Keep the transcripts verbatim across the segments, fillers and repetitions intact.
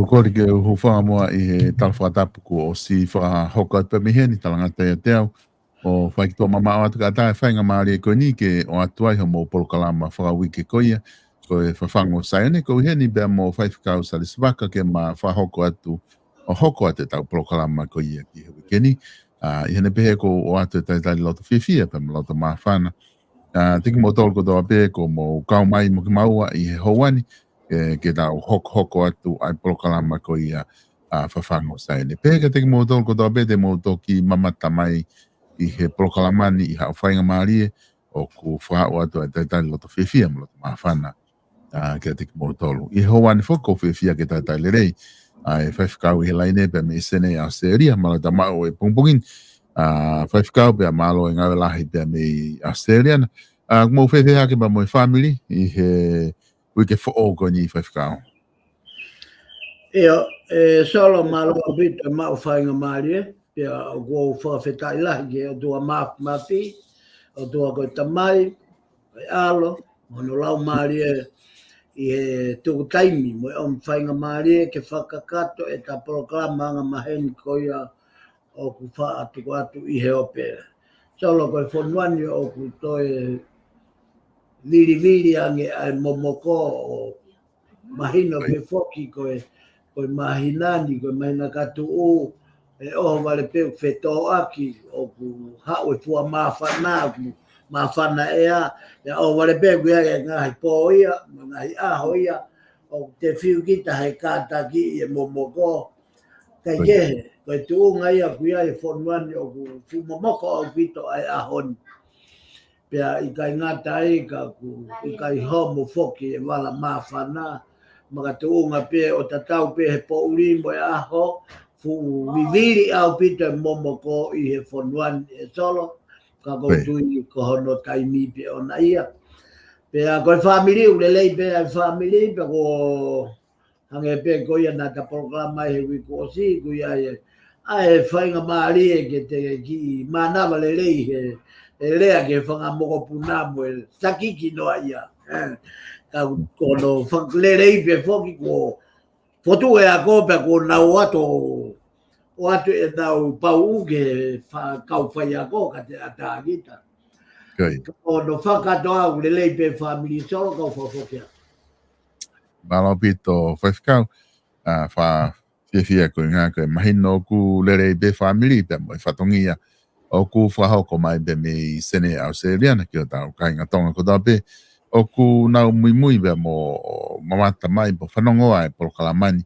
Kole ke u hūfanga muʻa ʻi he tala fakatapu kuo ʻosi fakahoko atu pē mei heni, talangata ʻiate au ʻo fai ki tuʻa mamaʻo atu kae ʻatā e faingamālie ko eni ke ʻoatu ai hoʻomou polokalama fakauike ko ia, ko e Fafangu ʻo Saione. Ko u ʻi heni pea mo Faifekau Salesi Vaka ke ma fakahoko atu ʻo hoko atu ʻetau polokalama ko ia ki he uike ni. ʻA, ʻi heʻene pehē ʻoku ou ʻoatu e talitali loto fiefia pea mo loto māfana ʻiate kimoutolu kotoa pē kuo mou kau mai mo kimaua ʻi he houa ni, ke, ke tau hokohoko atu ʻa e polokalama ko ia ʻa Fafangu ʻo Saione. Pehē kiate kimoutolu kotoa pē te mou toki mamata mai ʻi he polokalama ni ʻi haʻo faingamālie, ʻoku fakahoko atu ʻa e talitali loto fiefia mo loto māfana ʻa, kiate kimoutolu. ʻI he houa ni foki ʻoku ou fiefia ke talitali lelei ʻa e faifekau ʻi he laine pea mei Senē, ʻAositelēlia, mālō e tau maʻu e pongipongi ni. ʻA, faifekau, pea mālō e ngāue lahi pea mei ʻAositelēlia na. ʻA, ʻoku mou fēfē hake pea mo e fāmili ʻi he uike foʻou ko eni, faifekau? ʻIo, ʻe Solo, mālō ʻaupito e maʻu faingamālie, pea ʻoku ou fakafetaʻi lahi ki he ʻOtua Māfimafi, ʻOtua ko e Tamai, ko e ʻAlo, mo hono Laumālie ʻi he tuku taimi mo e ʻomi faingamālie ke fakakakato ʻeta polokalama angamaheni ko ia ʻoku faʻa tuku atu ʻi he ope. Solo, ko e fonua ni ʻoku toe vilivili ange ʻa e momoko, ʻo mahino pē foki ko e, ko e māhina ni, ko e māhina ka tuʻu, ʻe ʻohovale pē ʻoku fetōʻaki, ʻoku haʻu e fua māfana, ʻoku māfana ʻea, ʻe ʻohovale pē ʻoku ʻi ai e ngaahi pō ia, mo e ngaahi ʻaho ia ʻoku te fiu kita he kātaki ʻi he momoko. Kae kehe, ko e tuʻunga ia ʻoku ʻi ai e fonua ni ʻoku fuʻu momoko ʻaupito ʻa e ʻaho ni. Pea ʻikai ngata ai ka ʻoku ʻikai homo foki e vala māfana, makatuʻunga pē ʻo tatau pē he poʻuli mo e ʻaho, fuʻu vivili ʻaupito e momoko ʻi he fonua ni, ʻe Solo, ka ʻoku ou tui ko hono taimi pē ʻona ia. Pea ko e fāmili, ʻoku lelei pē ʻa e fāmili, pea ko hangē pē ko ia naʻa ta polokalama he uike kuo ʻosi, ʻoku ʻi ai e, ʻa e faingamālie ke te kiʻi mānava lelei he, he lea ki he fanga mokopuna mo e sakiki noa ia. ʻE, ka ko hono fakalelei pē foki kuo fotu e ako pea kuo nau ʻoatu, ʻoatu ʻenau pauʻu ke fa-, kau faiako ka te ʻatā kita. Ko hono fakatoa ʻoku lelei pē fāmili, Solo, kau fakafoki atu. Mālō ʻaupito, faifekau. ʻA, fakafiefia ko e ngā ko e mahino ʻoku lelei pē fāmili pea mo e fatongia ʻoku fakahoko mai pē mei Senē, ʻAositelēlia na ki hotau kāinga Tonga kotoa pē ʻoku nau muimui pea mo mamata mai pea fanongo ʻa e polokalama ni.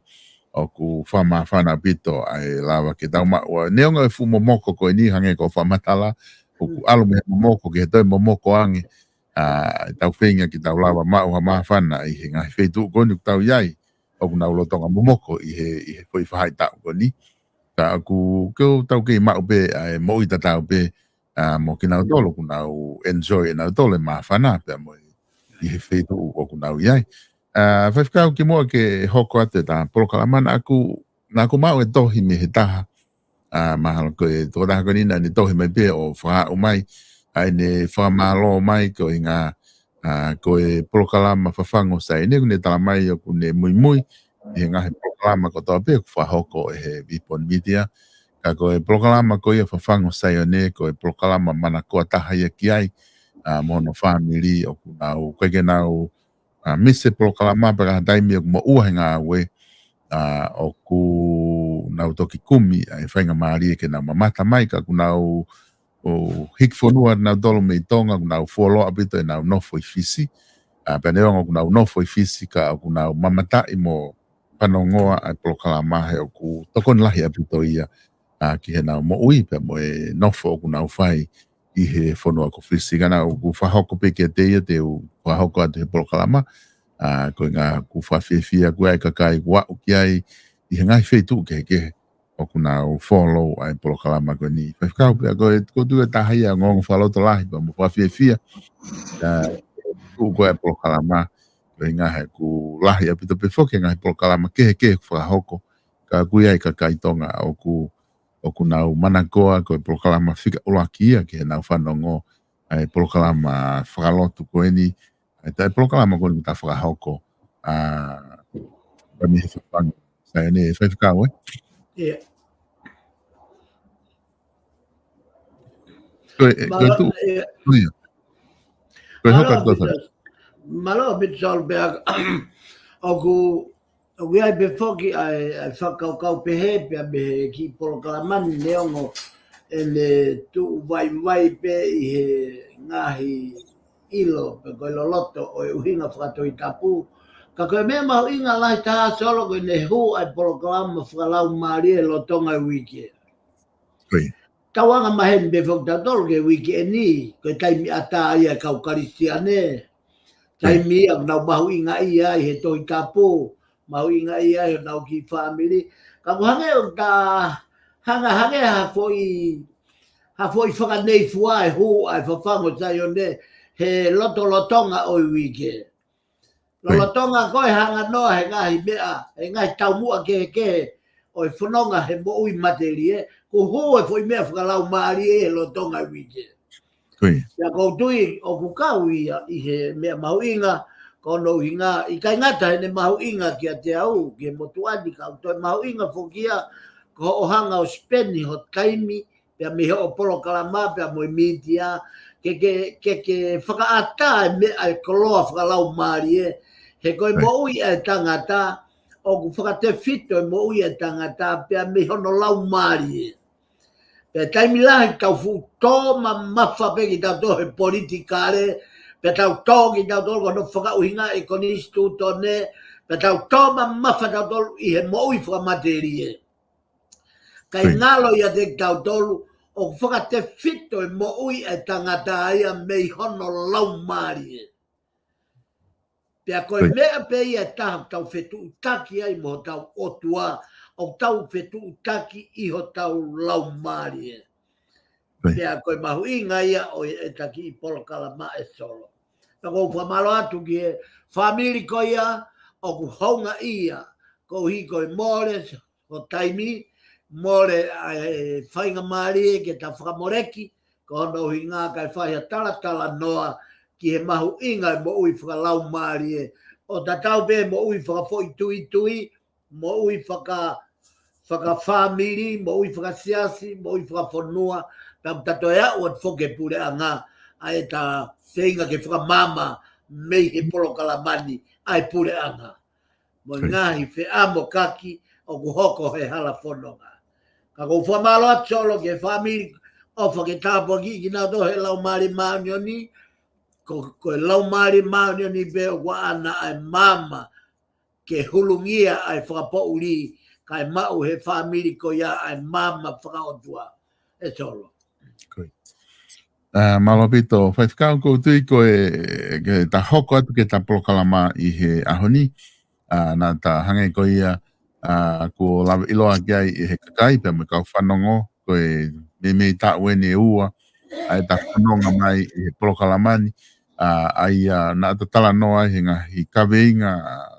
ʻOku fakamāfana ʻaupito ʻa e lava ke tau maʻu ʻa e, neongo e fuʻu momoko ko eni, hangē ko e fakamatala, ʻoku ʻalu mei he momoko ki he toe momoko ange, ʻa, tau feinga ke tau lava maʻu ha māfana ʻi he ngaahi feituʻu ko eni ʻoku tau ʻi ai, ʻoku nau lolotonga momoko ʻi he, ʻi he foʻi faʻahitaʻu ko eni. Ka ʻoku, ke tau kei maʻu pē ʻa e moʻui tatau pē, ʻa, mo kinautolu ʻoku nau enjoy ʻe nautolu e māfana pea mo e ʻi he feituʻu ʻoku nau ʻi ai. ʻA, faifekau, kimuʻa ke hoko atu ʻeta polokalama naʻa ku, naʻa ku maʻu e tohi mei he taha. ʻA, mahalo ko e tokotaha ko eni naʻa ne tohi mai pē ʻo fakaaʻu mai ʻa ʻene fakamālō mai ko e ngā, ʻa, ko e polokalama Fafangu ʻo Saione, ʻoku ne tala mai ʻoku ne muimui ʻi he ngaahi polokalama kotoa pē ʻoku fakahoko ʻe he Vipon Media. Ka ko e polokalama ko ia Fafangu ʻo Saione, ko e polokalama manakoa taha ia ki ai, ʻa, mo hono fāmili, ʻoku nau, ʻikai ke nau, ʻa, misi e polokalama pea ka ha taimi ʻoku moʻua he ngāue, ʻa, ʻoku nau toki kumi ʻa e faingamālie ke nau mamata mai, ka ʻoku nau, ʻo hiki fonua nautolu mei Tonga, ʻoku nau fuoloa ʻaupito ʻenau nofo ʻi Fisi. ʻA, pea neongo ʻoku nau nofo ʻi Fisi ka ʻoku nau mamataʻi mo fanongoa ʻa e polokalama he ʻoku tokoni lahi ʻaupito ia, ʻa, ki heʻenau moʻui pea mo e nofo ʻoku nau fai ʻi he fonua ko Fisi. Ka naʻa ku fakahoko pē kiate ia te u fakahoko atu he polokalama. ʻA, ko e ngā ku fakafiefia ʻoku ʻi ai e kakai kuo aʻu ki ai ʻi he ngaahi feituʻu kehekehe ʻoku nau follow ʻa e polokalama ko eni. Faifekau, pea ko e, ko e tuʻu e taha ia ʻa e ongoongo fakalotolahi pea mo e fakafiefia. ʻA, tuʻu ko e polokalama, ko e ngaahi ʻoku lahi ʻaupito pē foki e ngaahi polokalama kehekehe ʻoku fakahoko. Ka ʻoku ʻi ai e kakai Tonga ʻoku, ʻoku nau manakoa, ko e polokalama fika ʻuluaki ia ke nau fanongo ʻa e polokalama fakalotu ko eni, ʻa e, ʻa e polokalama ko eni ʻoku ta fakahoko, ʻa, pea mei he Fafangu ʻo ʻa ʻene faifekau, ē? ʻIa. Ko e, ko e Mālō, tuʻu, ʻia. ʻio. Ko e Mālō hoka tuʻa. ʻaupito, mālō ʻaupito Solo pea ʻoku, ʻoku ʻi ai pē foki ʻa e, ʻa e fakakaukau pehē pea mei he kiʻi polokalama ni neongo ʻene tuʻu vaivai pē ʻi he ngaahi ʻilo pe ko e loloto ʻo e ʻuhinga fakatohitapu. Ka ko e meʻa mahuʻinga lahi taha Solo ko ʻene hū ʻa e polokalama fakalaumālie lolotonga e uike. Ko ia. Tau anga maheni pē foki tautolu ki he uike ʻeni, ko e taimi ʻatā ia e kau Kalisitiane. Taimi ia ʻoku nau mahuʻingaʻia ai he Tohi Tapu, mahuʻingaʻia ai honau kiʻi fāmili. Ka ʻoku hangē ʻoku ta hanga hangē ha foʻi, ha foʻi fakaneifua e hū ʻa e fafangu ʻo Saione he lotolotonga ʻo e uike. Lolotonga ko e hanga noa he ngaahi meʻa, he ngaahi taumuʻa kehekehe ʻo e fononga he moʻui matelie, kuo hū e foʻi meʻa fakalaumālie he lolotonga e uike. Ko ia. Pea ʻoku ou tui ʻoku kau ia ʻi he meʻa mahuʻinga, ko hono ʻuhinga, ʻikai ngata heʻene mahuʻinga kiate au, ki he motuʻa ni ka ʻoku toe mahuʻinga foki ia, ko hoʻo hanga ʻo spend ho taimi, pea mei hoʻo polokalama, pea mo e mītia, ke, ke, ke, ke fakaʻatā e meʻa e koloa fakalaumālie, he ko e moʻui ʻa e tangata, ʻoku fakatefito e moʻui ʻa e tangata, pea mei hono laumālie. Pea taimi lahi tau fuʻu tō mamafa pē kitautolu he politikale, pea tau tō kitautolu ko hono fakaʻuhinga e konisitūtone, pea tau tō mamafa tautolu ʻi he moʻui fakamatelie. Kae ngalo ia te kitautolu, ʻoku fakatefito e moʻui e tangata ia mei hono laumālie. Pea ko e meʻa pē ia ʻe taha ʻoku tau fetuʻutaki ai mo hotau ʻOtua, ʻoku tau fetuʻutaki ʻi hotau laumālie. Pea ko e mahuʻinga ia ʻo e taki i polokalama ʻe Solo. Pea ʻoku ou fakamālō atu ki he fāmili ko ia, ʻoku houngaʻia, koeʻuhi ko e mole ho taimi, mole ʻa e faingamālie ke ta fakamoleki, ko hono ʻuhinga kae fai ha talatalanoa ki he mahuʻinga e moʻui fakalaumālie. ʻO tatau pē moʻui fakafoʻituitui, moʻui faka, fakafāmili, moʻui fakasiasi, moʻui fakafonua, pea ʻoku ta toe aʻu atu foki ki he puleʻanga, ʻa e ta feinga ke fakamaama mei he polokalama ni, ʻa e puleʻanga. Mo e ngaahi feʻamokaki ʻoku hoko he hala fononga. Ka ʻoku ou fakamālō atu Solo ki he fāmili ʻofa ke tāpuakiʻi kinautolu he Laumālie Māʻoniʻoni, ko, ko e Laumālie Māʻoniʻoni pē ʻoku ʻaʻana ʻa e maama ke hulungia ʻa e fakapoʻuli, kae maʻu he fāmili ko ia ʻa e maama fakaʻotua ʻe Solo. Ko ia. ʻA, mālō ʻaupito, faifekau, ʻoku ou tui ko e, ke ta hoko atu ki he ta polokalama ʻi he ʻaho ni, ʻa, naʻa ta hangē ko ia, ʻa, kuo lave ʻiloa ki ai ʻe he kakai, pea mo e kau fanongo, ko e meimei taʻu eni ʻe ua, ʻa e ta fononga mai ʻi he polokalama ni, ʻa, ʻa ia naʻa ta talanoa ai he ngaahi kaveinga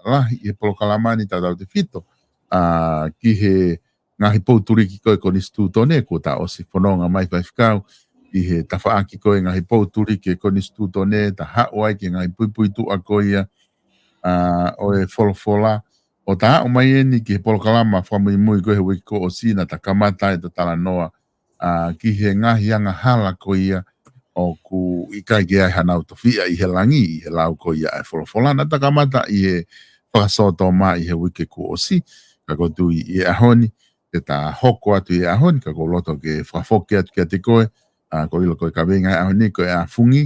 lahi ʻi he polokalama ni tautautefito, ʻa, ki he ngaahi poutuliki ko e konisitūtone, kuo ta ʻosi fononga mai faifekau, ʻi he tafaʻaki ko e ngaahi poutuliki e konisitūtone, ta haʻu ai ki he ngaahi puipuituʻa ko ia, ʻa, ʻo e folofola, ʻo ta aʻu mai eni ki he polokalama fakamuimui ko e he uike kuo ʻosi naʻa ta kamata ai ta talanoa, ʻa, ki he ngaahi angahala ko ia, ʻoku ʻikai ke ʻi ai hanau tofiʻa ʻi he langi, ʻi he lau ko ia ʻa e folofola, naʻa ta kamata ʻi he fakasōtoma ʻi he uike kuo ʻosi, ka ʻoku ou tui ʻi he ʻaho ni, te ta hoko atu ʻi he ʻaho ni, ka ʻoku ou loto ke fakafoki atu kiate koe, ʻa, ʻoku ou ʻilo ko e kaveinga he ʻaho ni, ko e ʻafungi,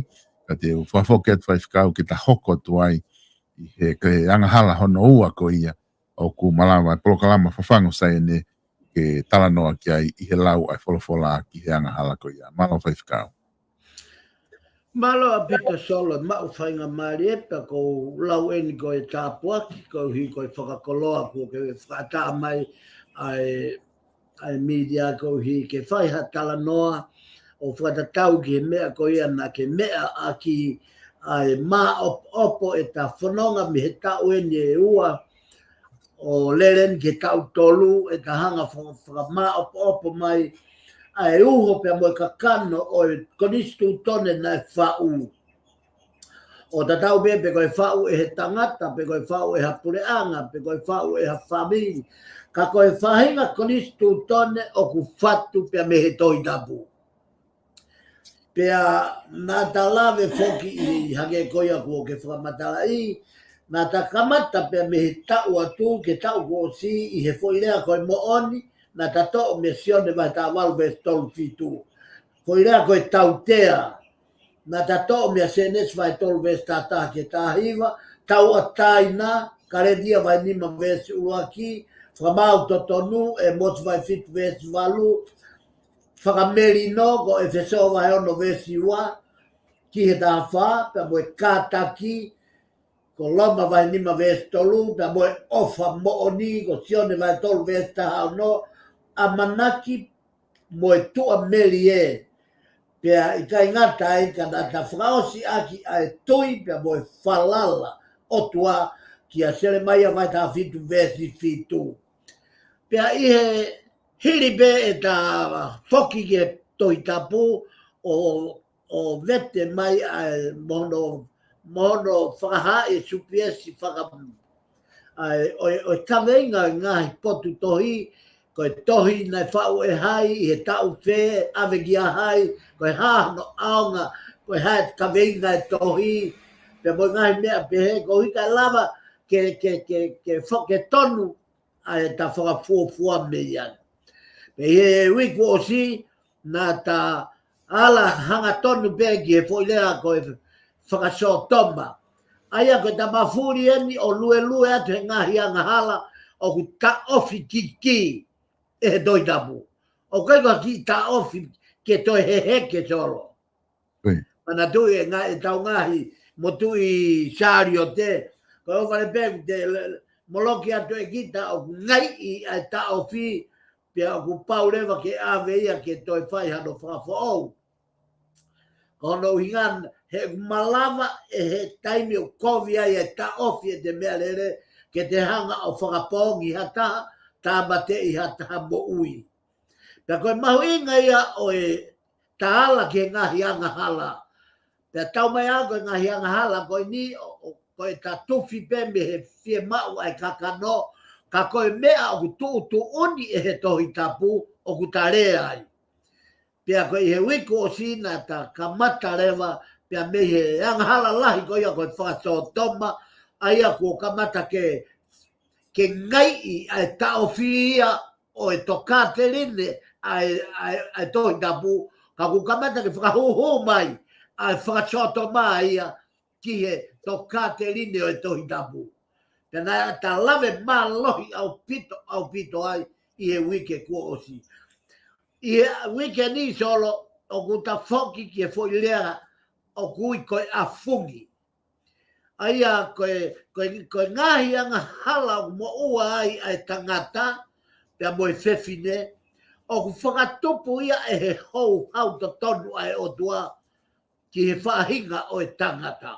ka te u fakafoki atu faifekau ke ta hoko atu ai, ʻi he, ki he angahala hono ua ko ia, ʻoku malava e polokalama Fafangu Saione ke talanoa ki ai ʻi he lau ʻa e folofola ki he angahala ko ia. Mālō faifekau. Mālō ʻaupito Solo, maʻu faingamālie pea ʻoku ou lau eni ko e tāpuaki, koeʻuhi ko e fakakoloa kuo ke fakaʻatā mai ʻa e, ʻa e mītia koeʻuhi ke fai ha talanoa ʻo fakatatau ki he meʻa ko ia naʻa ke meʻa ʻaki ʻa e māʻopoʻopo e ta fononga mei he taʻu eni ʻe ua, ʻo lele eni ki he taʻu tolu, ʻe ta hanga faka-, fakamāʻopoʻopo mai ʻa e uho pea mo e kakano ʻo e konisitūtone naʻe faʻu. ʻO tatau pē pe ko e faʻu ʻe he tangata, pe ko e faʻu ʻe ha puleʻanga, pe ko e faʻu ʻe ha fāmili. Ka ko e faʻahinga konisitūtone ʻoku fatu pea mei he Tohi Tapu. Pea naʻa ta lave foki ʻi hangē ko ia kuo ke fakamatalaʻi, naʻa ta kamata pea mei he taʻu atu ki he taʻu kuo ʻosi ʻi he foʻi lea ko e moʻoni, naʻa ta toʻo mei Sione vahe taha valu veesi tolu fitu. Foʻi lea ko e tautea, naʻa ta toʻo mei Sēnesi vahe tolu veesi taha taha ki he taha hiva, Tauʻatāina, Kalētia vahe nima veesi ʻuluaki, Fakamaau Totonu, ʻĒmosi vahe fitu veesi valu, Fakamelino, ko ʻEfesō vahe ono veesi ua ki he taha fā, pea mo e kātaki, ko Loma vahe nima veesi tolu, pea mo e ʻofa moʻoni, ko Sione vahe tolu veesi taha ono, ʻAmanaki mo e Tuʻamelie, pea ʻikai ngata ai ka naʻa ta fakaʻosi ʻaki ʻa e tui, pea mo e falala ʻOtua kia Selemaia vahe taha fitu veesi fitu. Pea ʻi he hili pē ʻeta foki ki he Tohi Tapu ʻo, ʻo vete mai ʻa e mo hono, mo hono fakahā ʻe Supiesi faka-, ʻa e, ʻo, ʻo e kaveinga ʻo e ngaahi potu tohi, ko e tohi naʻe faʻu ʻe hai, ʻi he taʻu fē, ʻave kia hai, ko e hā hono ʻaonga, ko e hā e kaveinga e tohi, pea mo e ngaahi meʻa pehē, koeʻuhi kae lava ke, ke, ke, ke fo-, ke tonu ʻa ʻeta fakafuofua mei ai. Pea ʻi he uike kuo ʻosi, naʻa ta ala hangatonu pē ki he foʻi lea ko e fakasōtoma. ʻA ia ko e tama fuli eni ʻo luelue atu he ngaahi angahala ʻoku taʻofi kiki ʻe he Tohi Tapu. ʻOku ʻikai ko ha kiʻi taʻofi ke toe heheke Solo. Ui. Manatuʻi e ngaahi, ʻetau ngaahi motuʻi saliote, ko e ʻohovale pē ʻoku te le-, moloki atu ʻe kita ʻoku ngaiʻi ʻa e taʻofi, pea ʻoku pau leva ke ʻave ia ke toe fai hano fakafoʻou. Ko hono ʻuhinga, he ʻoku malava ʻe he taimi ʻoku kovi ai e taʻofi ʻete meʻalele, ke te hanga ʻo fakapoongi ha taha, tāmateʻi ha taha moʻui. Pea ko e mahuʻinga ia ʻo e ta ala ki he ngaahi angahala. Pea taumaiā ko e ngaahi angahala ko eni ʻo, ʻo, ko ʻeta tufi pē mei he fiemaʻu ʻa e kakano, ka ko e meʻa ʻoku tuʻutuʻuni ʻe he Tohi Tapu ʻoku ta lea ai. Pea ko ʻi he uike kuo ʻosi naʻa ta kamata leva, pea mei he angahala lahi ko ia ko e fakasōtoma, ʻa ia kuo kamata ke, ke ngaiʻi ʻa e taʻofi ia ʻo e tokāteline ʻa e, ʻa e, ʻa e Tohi Tapu, ka kuo kamata ke fakahūhū mai ʻa e fakasōtoma ia ki he tokāteline ʻo e Tohi Tapu. Pea naʻa ta lave mālohi ʻaupito, ʻaupito ai ʻi he uike kuo ʻosi. ʻI he uike ni Solo, ʻoku ta foki ki he foʻi lea ʻoku ui ko e ʻafungi. ʻA ia ko e, ko e, ko e ngaahi angahala ʻoku moʻua ai ʻa e tangata, pea mo e fefine, ʻoku fakatupu ia ʻe he houhau totonu ʻa e ʻOtua ki he faʻahinga ʻo e tangata.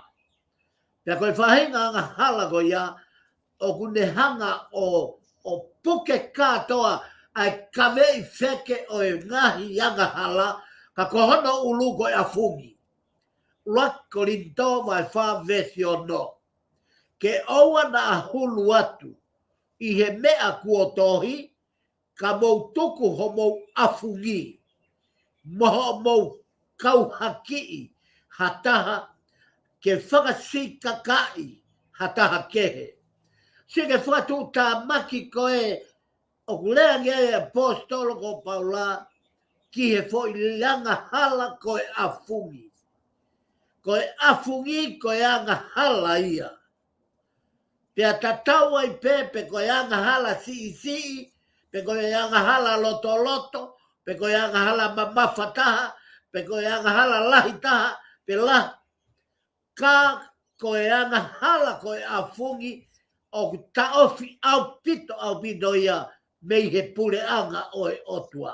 Pea ko e faʻahinga angahala ko ia, ʻoku ne hanga ʻo, ʻo puke kātoa ʻa e kaveʻi feke ʻo e ngaahi angahala, ka ko hono ʻulu ko e ʻafungi. ʻUluaki Kolinitō vahe fā veesi ono. Ke ʻoua naʻa hulu atu ʻi he meʻa kuo tohi, ka mou tuku homou ʻafungi, mo hoʻomou kauhakiʻi ha taha, ke fakasikakaʻi ha taha kehe. Sio ki he fakatuʻutāmaki ko ē ʻoku lea ki ai e ʻaposetolo ko Paula ki he foʻi angahala ko e ʻafungi. Ko e ʻafungi ko e angahala ia. Pea tatau ai pē, pe ko e angahala siʻisiʻi, pe ko e angahala lotoloto, pe ko e angahala mamafa taha, pe ko e angahala lahi taha, pe lahi. Ka ko e angahala ko e ʻafungi, ʻoku taʻofi ʻaupito, ʻaupito ia mei he puleʻanga ʻo e ʻOtua.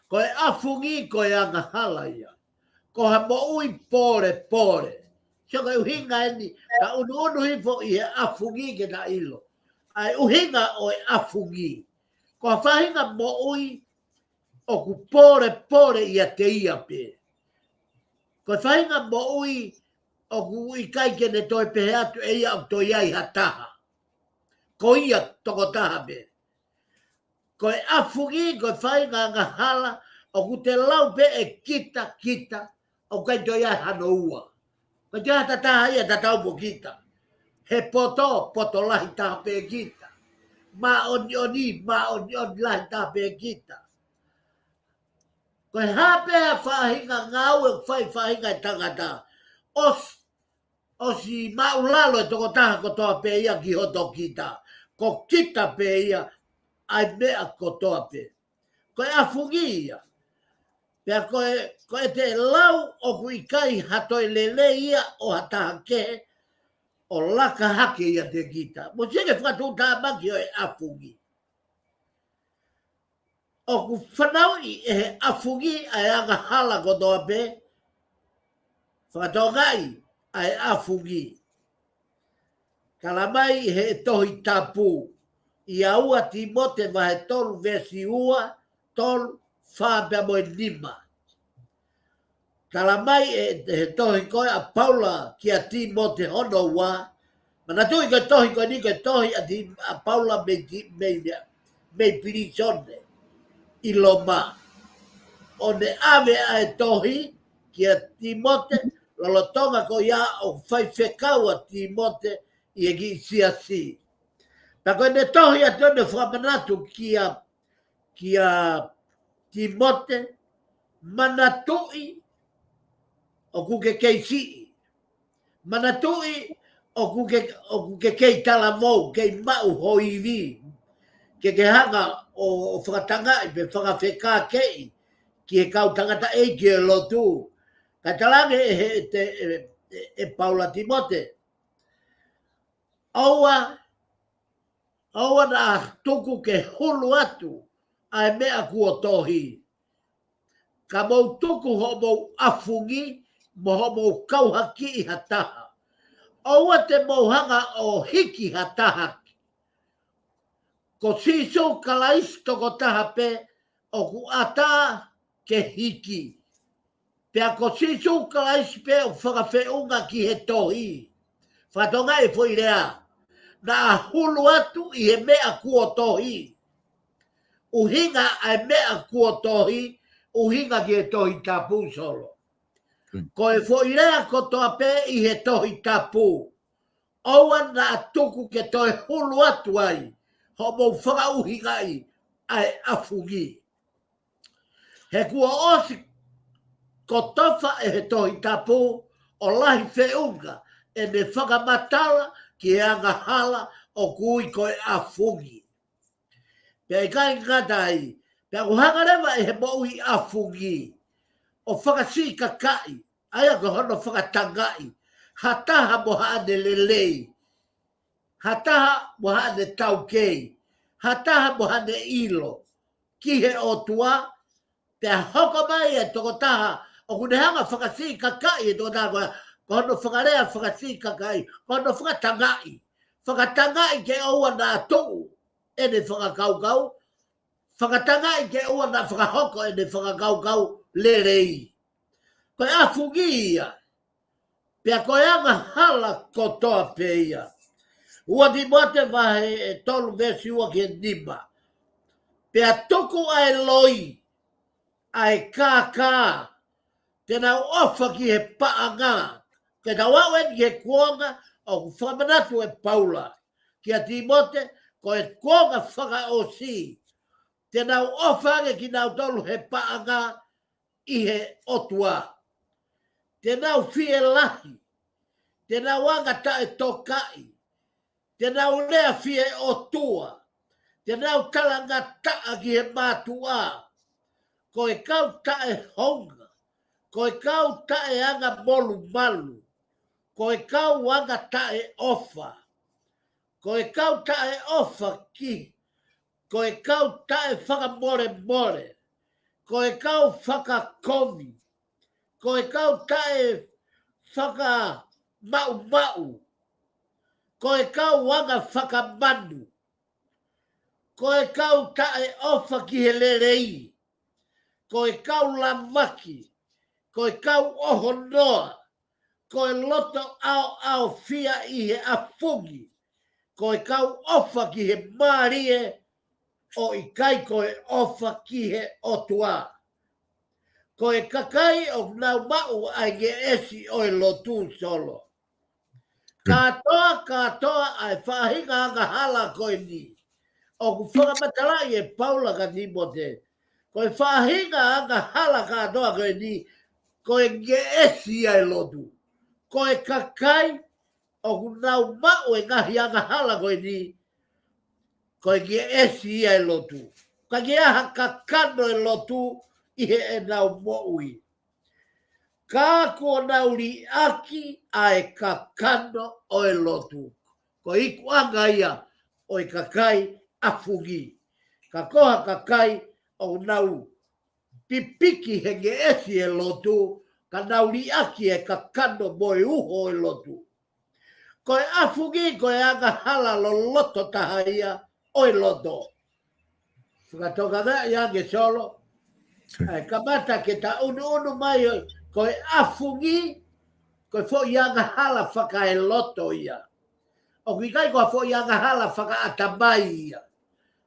Ko e ʻafungi ko e angahala ia. Ko ha moʻui pōlepole. Sio ko e ʻuhinga eni, ta ʻunuʻunu hifo ʻi he ʻafungi ke ta ʻilo ʻa e ʻuhinga ʻo e ʻafungi. Ko ha faʻahinga moʻui ʻoku pōlepole ʻiate ia pē. Ko e faʻahinga moʻui ʻoku ʻikai ke ne toe pehē atu ʻe ia ʻoku toe ʻi ai ha taha. Ko ia tokotaha pē. Ko e ʻafungi, ko e faʻahinga angahala, ʻoku te lau pē ʻe kita, kita, ʻoku ʻikai toe ʻi ai hano ua. ʻIkai toe ʻi ai ha taha ia tatau mo kita. He poto, poto lahi taha pē kita. Māʻoniʻoni, māʻoniʻoni lahi taha pē kita. Ko e hā pē ha faʻahinga ngāue ʻoku fai faʻahinga e tangata. ʻOsi, ʻosi māʻulalo e tokotaha kotoa pē ia ki hoto kita. Ko kita pē ia ʻa e meʻa kotoa pē. Ko e ʻafungi ia. Pea ko e, ko e te lau ʻoku ʻikai ha toe lelei ia ʻo ha taha kehe ʻo laka hake ʻiate kita. Mou sio ki he fakatuʻutāmaki ʻo e ʻafungi. ʻOku fanauʻi ʻe he ʻafungi ʻa e angahala kotoa pē, fakatokangaʻi ʻa e ʻafungi. Tala mai ʻe he Tohi Tapu, ʻi he ua Tīmote vahe tolu veesi ua, tolu, fā pea mo e nima. Tala mai ʻe he tohi ko ē ʻa Paula kia Tīmote hono ua. Manatuʻi ko e tohi ko eni ko e tohi ʻa Ti-, ʻa Paula mei Ti-, mei, mei, mei pilīsone ʻi Loma. ʻO ne ʻave ʻa e tohi kia Tīmote, lolotonga ko ia ʻoku faifekau ʻa Tīmote ʻi he kiʻi siasi. Pea ko ʻene tohi atu ʻo ne fakamanatu kia, kia Tīmote, manatuʻi ʻoku ke kei siʻi. Manatuʻi ʻoku ke, ʻoku ke kei talavou, kei maʻu ho ivi. Ke ke hanga ʻo, ʻo fakatangaʻi pe fakafekākeʻi ki he kau tangataʻeiki ʻo e lotu. Ka talaange ʻe he, te, ʻe, ʻe, ʻe Paula Tīmote. ʻOua, ʻoua naʻa tuku ke hulu atu ʻa e meʻa kuo tohi. Ka mou tuku hoʻomou ʻafungi mo hoʻomou kauhakiʻi ha taha. ʻOua te mou hanga ʻo hiki ha taha. Ko Sīsū Kalaisi tokotaha pē ʻoku ʻatā ke hiki. Pea ko Sīsū Kalaisi pē ʻoku fakafeʻunga ki he tohi. Fakatokangaʻi e foʻi lea. Naʻa hulu atu ʻi he meʻa kuo tohi. ʻUhinga ʻa e meʻa kuo tohi, ʻuhinga ki he Tohi Tapu Solo. Mm. Ko e foʻi lea kotoa pē ʻi he Tohi Tapu. ʻOua naʻa tuku ke toe hulu atu ai, hoʻomou fakaʻuhingaʻi ʻa e ʻafungi. He kuo ʻosi kotofa ʻe he Tohi Tapu ʻo lahi feʻunga ʻene fakamatala ki he angahala ʻoku ui ko e ʻafungi. Pea ʻikai ngata ai, pea ʻoku hanga leva ʻe he moʻui ʻafungi ʻo fakasikakaʻi, ʻa ia ko hono fakatangaʻi, ha taha mo haʻane lelei, ha taha mo haʻane taukei, ha taha mo haʻane ʻilo ki he ʻOtua. Pea hoko mai e tokotaha ʻoku ne hanga fakasikakaʻi e tokotaha ko ia, ko hono fakalea fakasikakaʻi, ko hono fakatangaʻi. Fakatangaʻi ke ʻoua naʻa tuʻu ʻene fakakaukau, fakatangaʻi ke ʻoua naʻa fakahoko ʻene fakakaukau lelei. Ko e ʻafungi ia, pea ko e angahala kotoa pē ia. Ua Tīmote vahe ʻe tolu veesi ua ki he nima. Pea tuku ʻa e loi, ʻa e kākā, te nau ʻofa ki he paʻanga. Ke tau aʻu eni ki he kuonga ʻoku fakamanatu ʻe Paula kia Tīmote, ko e kuonga fakaʻosi. Te nau ʻofa ange kinautolu he paʻanga ʻi he ʻOtua. Te nau fielahi. Te nau anga taʻetokaʻi. Te nau lea fie ʻotua. Te nau talangataʻa ki he mātuʻa. Ko e kau taʻehounga. Ko e kau taʻeanga molumalu. Ko e kau anga taʻeʻofa. Ko e kau taʻeʻofa ki. Ko e kau taʻefakamolemole. Ko e kau fakakovi. Ko e kau taʻefakamaʻumaʻu. Ko e kau anga fakamanu. Ko e kau taʻeʻofa ki he lelei. Ko e kau lamaki. Ko e kau ʻohonoa. ko e loto ʻaoʻaofia ʻi he ʻafungi, ko e kau ʻofa ki he mālie, ʻo ʻikai ko e ʻofa ki he ʻOtua. Ko e kakai ʻoku nau maʻu ʻa e ngeʻesi ʻo e lotu, Solo. Kātoa, kātoa ʻa e faʻahinga angahala ko eni ʻoku fakamatalaʻi ʻe Paula kia Tīmote. Ko e faʻahinga angahala kātoa ko eni, ko e ngeʻesi ia e lotu. Ko e kakai ʻoku nau maʻu e ngaahi angahala ko eni, ko e ngeʻesi ia e lotu. ʻIkai ke ʻi ai ha kakano e lotu ʻi heʻenau moʻui. Ka kuo nau liʻaki ʻa e kakano ʻo e lotu. Ko e ikuʻanga ia ʻo e kakai ʻafungi. Ka ko ha kakai ʻoku nau pipiki he ngeʻesi e lotu, ka nau liʻaki e kakano mo e uho e lotu. Ko e ʻafungi, ko e angahala loloto taha ia ʻo e loto. Fakatokangaʻi ange, Solo. ʻE kamata ke ta ʻunuʻunu mai ʻo, ko e ʻafungi, ko e foʻi angahala fakaeloto ia. ʻOku ʻikai ko ha foʻi angahala fakaʻatamai ia.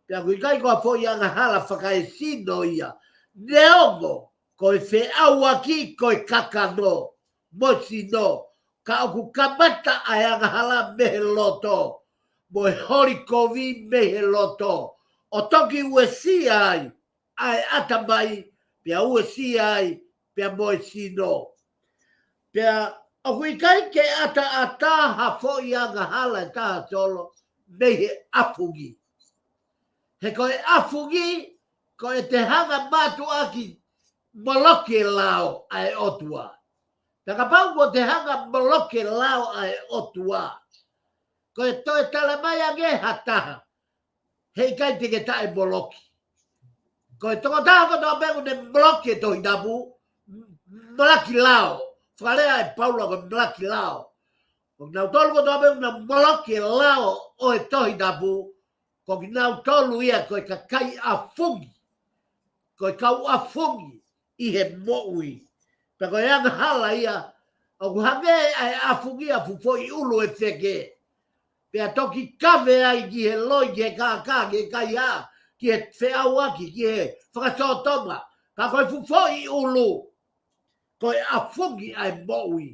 Pea ʻoku ʻikai ko ha foʻi angahala fakaesino ia. Neongo, ko e feʻauaki, ko e kakano mo e sino, ka ʻoku kamata ʻa e angahala mei he loto, mo e holi kovi mei he loto, ʻo toki uesia ai ʻa e ʻatamai, pea uesia ai pea mo e sino. Pea ʻoku ʻikai ke ʻataʻatā ha foʻi angahala ʻe taha, Solo, mei he ʻafungi. He ko e ʻafungi, ko e te hanga mātuʻaki moloki e lao ʻa e ʻOtua. Pea kapau ko te hanga moloki e lao ʻa e ʻOtua, ko e toe tala mai ange ha taha, heʻikai te ke taʻe moloki. Ko e tokotaha kotoa pē ʻoku ne moloki e Tohi Tapu, malaki lao. Fakalea ʻe Paula ko e malaki lao. Ko kinautolu kotoa pē ʻoku nau moloki e lao ʻo e Tohi Tapu, ko kinautolu ia ko e kakai ʻafungi. Ko e kau ʻafungi ʻi he moʻui. Pea ko e angahala ia, ʻoku hangē ʻa e ʻafungi ʻa e fuʻu foʻi ʻulu ʻe feke. Pea toki kave ai ki he loi, ki he kākā, ki he kaihaʻa, ki he feʻauaki, ki he fakasōtoma. Ka ko e fuʻu foʻi ʻulu, ko e ʻafungi ʻa e moʻui.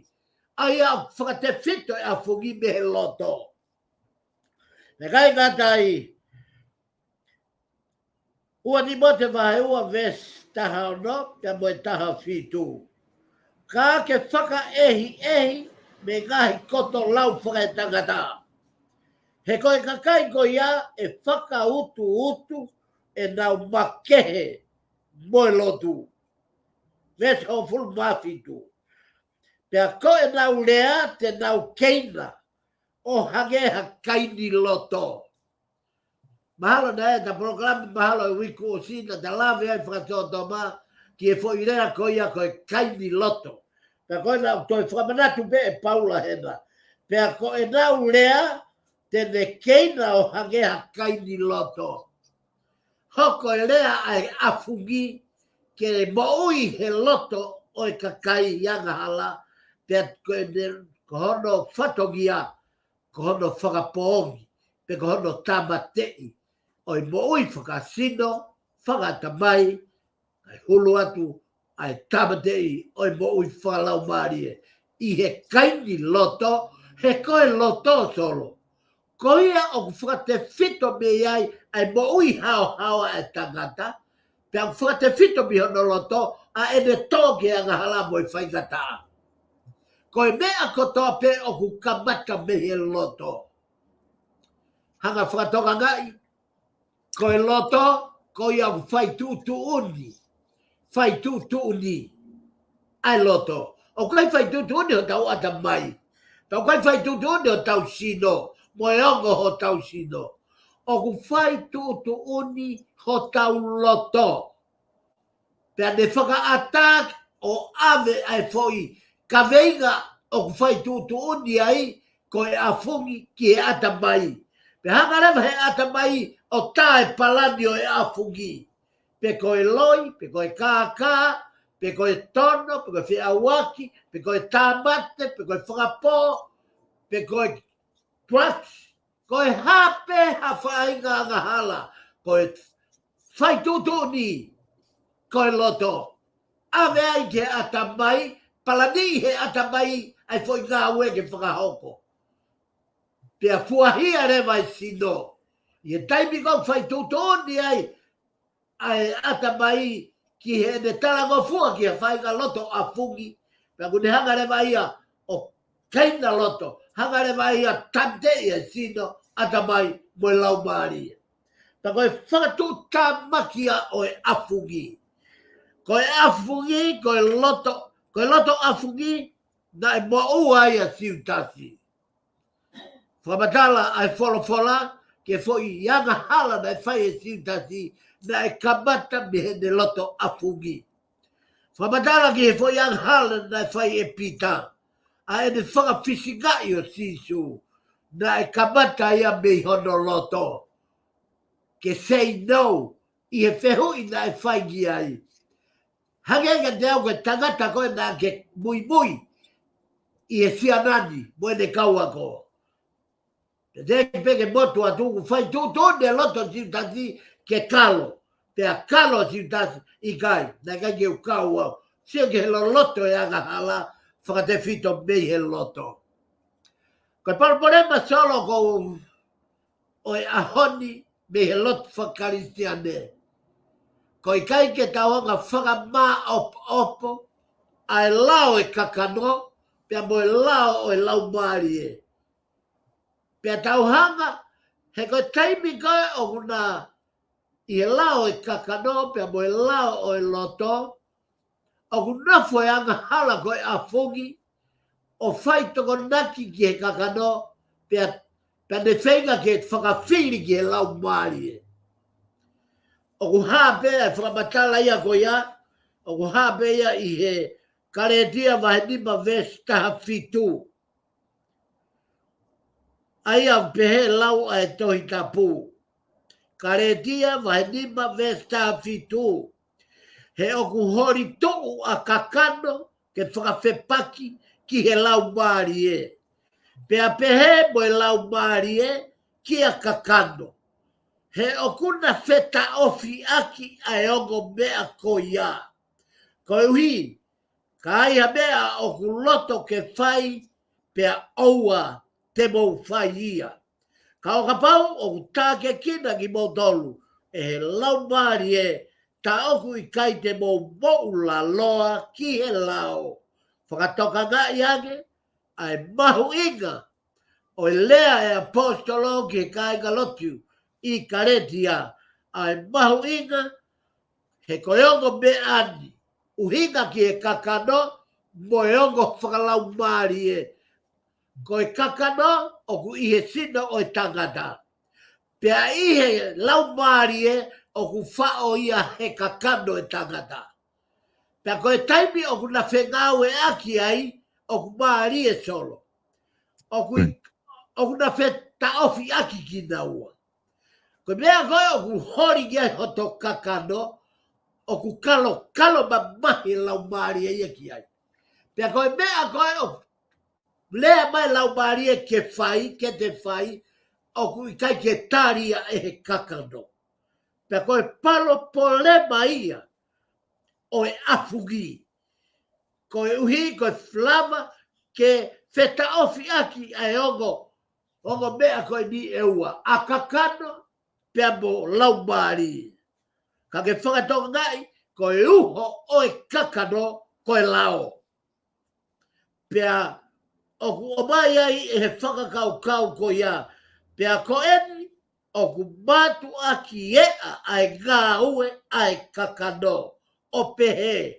ʻA ia ʻoku fakatefito e ʻafungi mei he loto. Pea ʻikai ngata ai, ua Tīmote vahe ua veesi taha ono, pea mo e taha fitu. Ka ke fakaʻehiʻehi mei he ngaahi koto lau fakaetangata. He ko e kakai ko ia ʻe fakautuutu ʻenau makehe mo e lotu. Veesi hongofulu mā fitu. Pea ko ʻenau lea te nau keina ʻo hangē ha kaini loto. Mahalo naʻe ʻi ai ʻeta polokalama mahalo ʻi he uike kuo ʻosi naʻa ta lave ai fakasōtoma ki he foʻi lea ko ia ko e kaini loto. Pea ko ena ʻoku toe fakamanatu pē ʻe Paula hena. Pea ko ʻenau lea te ne keina ʻo hangē ha kaini loto. Hoko e lea ʻa e ʻafungi ke moʻui he loto ʻo e kakai angahala, pea ko ʻene, ko hono fatongia, ko hono fakapoongi, pe ko hono tāmateʻi ʻo e moʻui fakasino, fakaʻatamai, kae hulu atu ʻa e tāmateʻi ʻo e moʻui fakalaumālie ʻi he kaini loto, he ko e loto, Solo, ko ia ʻoku fakatefito mei ai ʻa e moʻui haohaoa ʻa e tangata, pea ʻoku fakatefito mei hono loto ʻa ʻene tō ki he angahala mo e faingataʻa. Ko e meʻa kotoa pē ʻoku kamata mei he loto. Hanga fakatokangaʻi, ko e loto, ko ia ʻoku fai tuʻutuʻuni. Fai tuʻutuʻuni ʻa e loto. ʻOku ʻikai fai tuʻutuʻuni hotau ʻatamai. Pea ʻoku ʻikai fai tuʻutuʻuni hotau sino, mo e ongo hotau sino. ʻOku fai tuʻutuʻuni hotau loto. Pea ne fakaʻatā ʻo ʻave ʻa e foʻi kaveinga ʻoku fai tuʻutuʻuni ai ko e ʻafungi ki he ʻatamai. Pea hanga leva he ʻatamai ʻo tā e palani ʻo e ʻafungi. Pe ko e loi, pe ko e kākā, pe ko e tono, pe ko e feʻauaki, pe ko e tāmate, pe ko e fakapō, pe ko e drugs, ko e hā pē ha faʻahinga angahala, ko e fai tuʻutuʻuni, ko e loto. ʻAve ai ki he ʻatamai, palaniʻi he ʻatamai ʻa e foʻi ngāue ke fakahoko. Pea fuahia leva e sino. ʻI he taimi ko ē ʻoku fai tuʻutuʻuni ai ʻa e ʻatamai ki heʻene talangofua ki he faʻahinga loto ʻafungi. Pea ʻoku ne hanga leva ia ʻo kaina loto, hanga leva ia ʻo tāmateʻi e sino, ʻatamai mo e laumālie. Pea ko e fakatuʻutāmaki ia ʻo e ʻafungi. Ko e ʻafungi, ko e loto, ko e loto ʻafungi, naʻe moʻua ai ʻa Siutasi. Fakamatala ʻa e folofola ki he foʻi angahala naʻe fai ʻe Siutasi, naʻe kamata mei heʻene loto ʻafungi. Fakamatala ki he foʻi angahala naʻe fai ʻe Pita, ʻa ʻene fakafisingaʻi ʻo Sīsū, naʻe kamata ia mei hono loto. Ke say no ʻi he fehuʻi naʻe fai ki ai. Hangē kiate au ko e tangata ko ē naʻa ke muimui ʻi he siana ni mo ʻene kau ako. Te te pē ke motu atu, ʻoku fai tuʻutuʻuni e loto ʻo Siutasi ke kalo. Pea kalo ʻa Siutasi, ʻikai, naʻe ʻikai ke u kau au. Sio ki he loloto e angahala, fakatefito mei he loto. Ko e palopalema Solo ko ē ʻo e ʻaho ni mei he lotu fakakalisitiane, ko e ʻikai ke tau hanga ʻo fakamāʻopoʻopo ʻa e lao ʻo e kakano, pea mo e lao ʻo e laumālie. Pea tau hanga, he ko e taimi ko ē ʻoku na ʻi he lao ʻo e kakano, pea mo e lao ʻo e loto, ʻoku nofo e angahala ko e ʻafungi ʻo fai tokonaki ki he kakano, pea, pea ne feinga ke fakafili ki he laumālie. ʻOku hā pē ʻa e fakamatala ia ko ia, ʻoku hā pē ia ʻi he Kalētia vahe nima veesi taha fitu. ʻA ia ʻoku pehē lau ʻa e Tohi Tapu. Kalētia vahe nima veesi taha fitu. He ʻoku holi tuʻu ʻa kakano ke fakafepaki ki he laumālie. Pea pehē mo e laumālie kia kakano. He ʻoku na fetaʻofiʻaki ʻa e ongo meʻa ko ia. Koeʻuhi, ka ai ha meʻa ʻoku loto ke fai, pea ʻoua te mou fai ia. Ka ʻo kapau ʻoku tākiekina kimoutolu ʻe he laumālie, tā ʻoku ʻikai te mou moʻu laloa ki he lao. Fakatokangaʻi ange ʻa e mahuʻinga ʻo e lea ʻa e ʻaposetolo ki he kāingalotu ʻi Kalētia, ʻa e mahuʻinga he ko e ongo meʻa ni, ʻuhinga ki he kakano mo e ongo fakalaumālie. Ko e kakano ʻoku ʻi he sino ʻo e tangata. Pea ʻi he laumālie ʻoku faʻo ia he kakano e tangata. Pea ko e taimi ʻoku na fengāueʻaki ai, ʻoku mālie Solo. ʻOku, ʻoku na fetaʻofiʻaki kinaua. Ko e meʻa ko ē ʻoku holi ki ai hoto kakano, ʻoku kalo, kalo mamahi e laumālie ia ki ai. Pea ko e meʻa ko ē ʻoku lea mai laumālie ke fai, ke te fai, ʻoku ʻikai ke tali ia ʻe he kakano. Pea ko e palopalema ia ʻo e ʻafungi. Koeʻuhi, ko e lava ke fetaʻofiʻaki ʻa e ongo, ongo meʻa ko eni ʻe ua, ʻa kakano pea mo laumālie. Ka ke fakatokangaʻi, ko e uho ʻo e kakano, ko e lao. Pea ʻoku ʻomai ai ʻe he fakakaukau ko ia. Pea ko eni ʻoku mātuʻaki eʻa ʻa e ngāue ʻa e kakano ʻo pehē,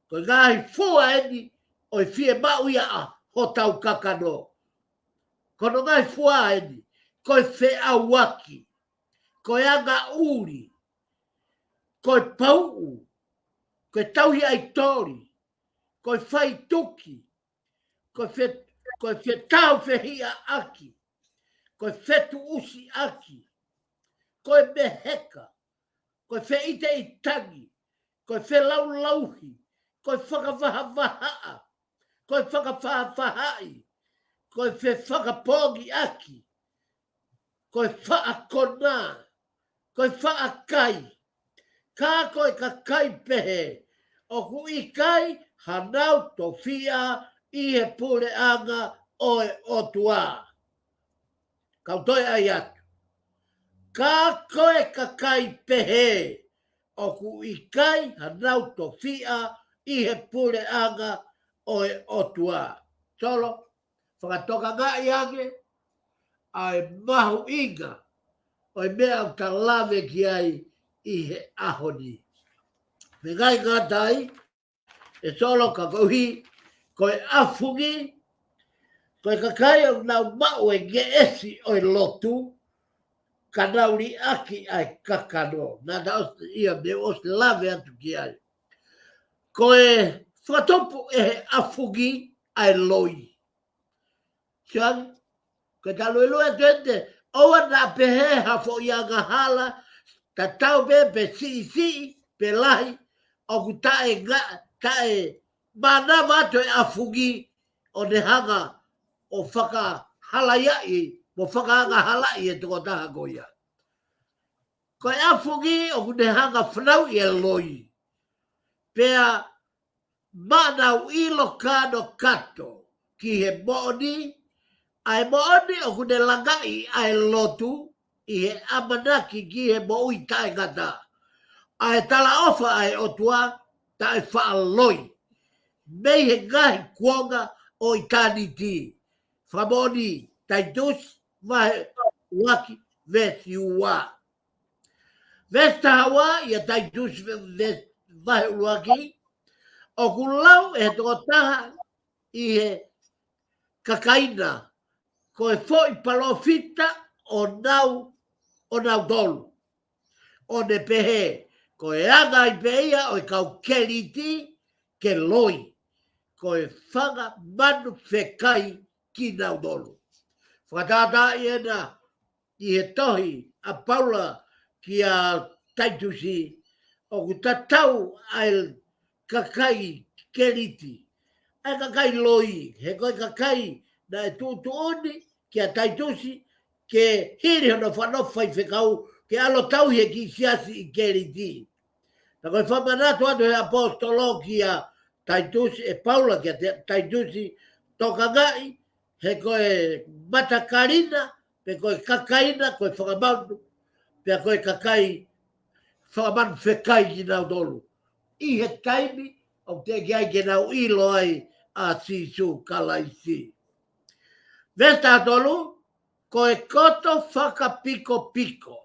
ko e ngaahi fua eni ʻo e fiemaʻu ia ʻa hotau kakano. Ko hono ngaahi fua eni, ko e feʻauaki, ko e angaʻuli, ko e pauʻu, ko e tauhi ʻaitoli, ko e faituki, ko e fe-, ko e fetāufehiʻaʻaki, ko e fetuʻusiʻaki, ko e meheka, ko e feʻiteʻitangi, ko e felaulauhi, ko e fakavahavahaʻa, ko e fakafaʻafaʻahi, ko e fefakapoongiʻaki, ko e faʻa konā, ko e faʻa kai. Ka ko e kakai pehē, ʻoku ʻikai hanau tofiʻa ʻi he puleʻanga ʻo e ʻOtua. Kau toe ʻai atu. Ka ko e kakai pehē, ʻoku ʻikai hanau tofiʻa ʻi he puleʻanga ʻo e ʻOtua. Solo, fakatokangaʻi ange ʻa e mahuʻinga ʻo e meʻa ʻoku ta lave ki ai ʻi he ʻaho ni. Meʻa ngata ai, ʻe Solo, ka koeʻuhi ko e ʻafungi, ko e kakai ʻoku nau maʻu e ngeʻesi ʻo e lotu, ka nau liʻaki ʻa e kakano. Naʻa ta ʻosi ia me ʻosi lave atu ki ai. Ko e fakatupu ʻe he ʻafungi ʻa e loi. Sian, ko e talu e loi atu ʻete, ʻoua naʻa pehē ha foʻi angahala, tatau pē pe siʻisiʻi, pe lahi, ʻoku taʻe nga-, taʻe mānava atu e ʻafungi ʻo ne hanga ʻo fakahalaiaʻi, mo fakaangahalaʻi e tokotaha ko ia. Ko e ʻafungi ʻoku ne hanga fanauʻi e loi. Pea maʻa nau ʻilo kanokato ki he moʻoni, ʻa e moʻoni ʻoku ne langaʻi ʻa e lotu ʻi he ʻamanaki ki he moʻui taʻengata. ʻA e talaʻofa ʻa e ʻOtua taʻefaʻaloi mei he ngaahi kuonga ʻo ʻitāniti. Fakamoʻoni, Taitusi vahe ʻuluaki veesi ua. Veesi taha ua ia Taitusi ve-, ve-, vahe ʻuluaki, ʻoku lau ʻe he tokotaha ʻi he kakaina, ko e foʻi palōfita ʻo nau, ʻo nautolu. ʻO ne pehē, ko e anga ai pē ia ʻo e kau Keliti ke loi, ko e fanga manu fekai kinautolu. Fakatātā ʻi ena ʻi he tohi ʻa Paula kia Taitusi, ʻoku tatau ʻa e kakai Keliti, ʻa e kakai loi, he ko e kakai naʻe tuʻutuʻuni kia Taitusi, ke hili hono fakanofo faifekau, ke ʻalu ʻo tauhi e kiʻi siasi ʻi Keliti. Ka ko e fakamanatu atu he ʻaposetolo kia Taitusi, ʻe Paula kia Te-, Taitusi, tokangaʻi, he ko e matakalina, pe ko e kakaina, ko e fanga manu, pea ko e kakai fanga manu fekai kinautolu. ʻI he taimi ʻoku teʻeki ai ke nau ʻilo ai ʻa Sīsū Kalaisi. Veesi taha tolu, ko e koto fakapikopiko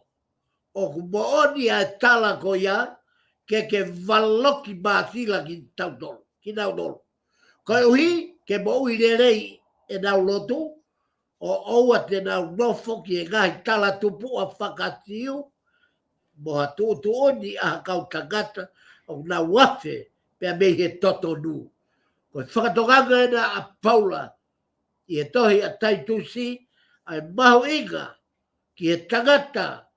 ʻoku moʻoni ʻa e tala ko ia, ke ke valoki māsila kitautolu, kinautolu. Koeʻuhi ke moʻui lelei ʻenau lotu, ʻo ʻoua te nau nofo ki he ngaahi talatupuʻa faka-Siu, mo ha tuʻutuʻuni ʻa ha kau tangata ʻoku nau afe pea mei he totonu. Ko e fakatokanga ena ʻa Paula ʻi he tohi ʻa Taitusi, ʻa e mahuʻinga ki he tangata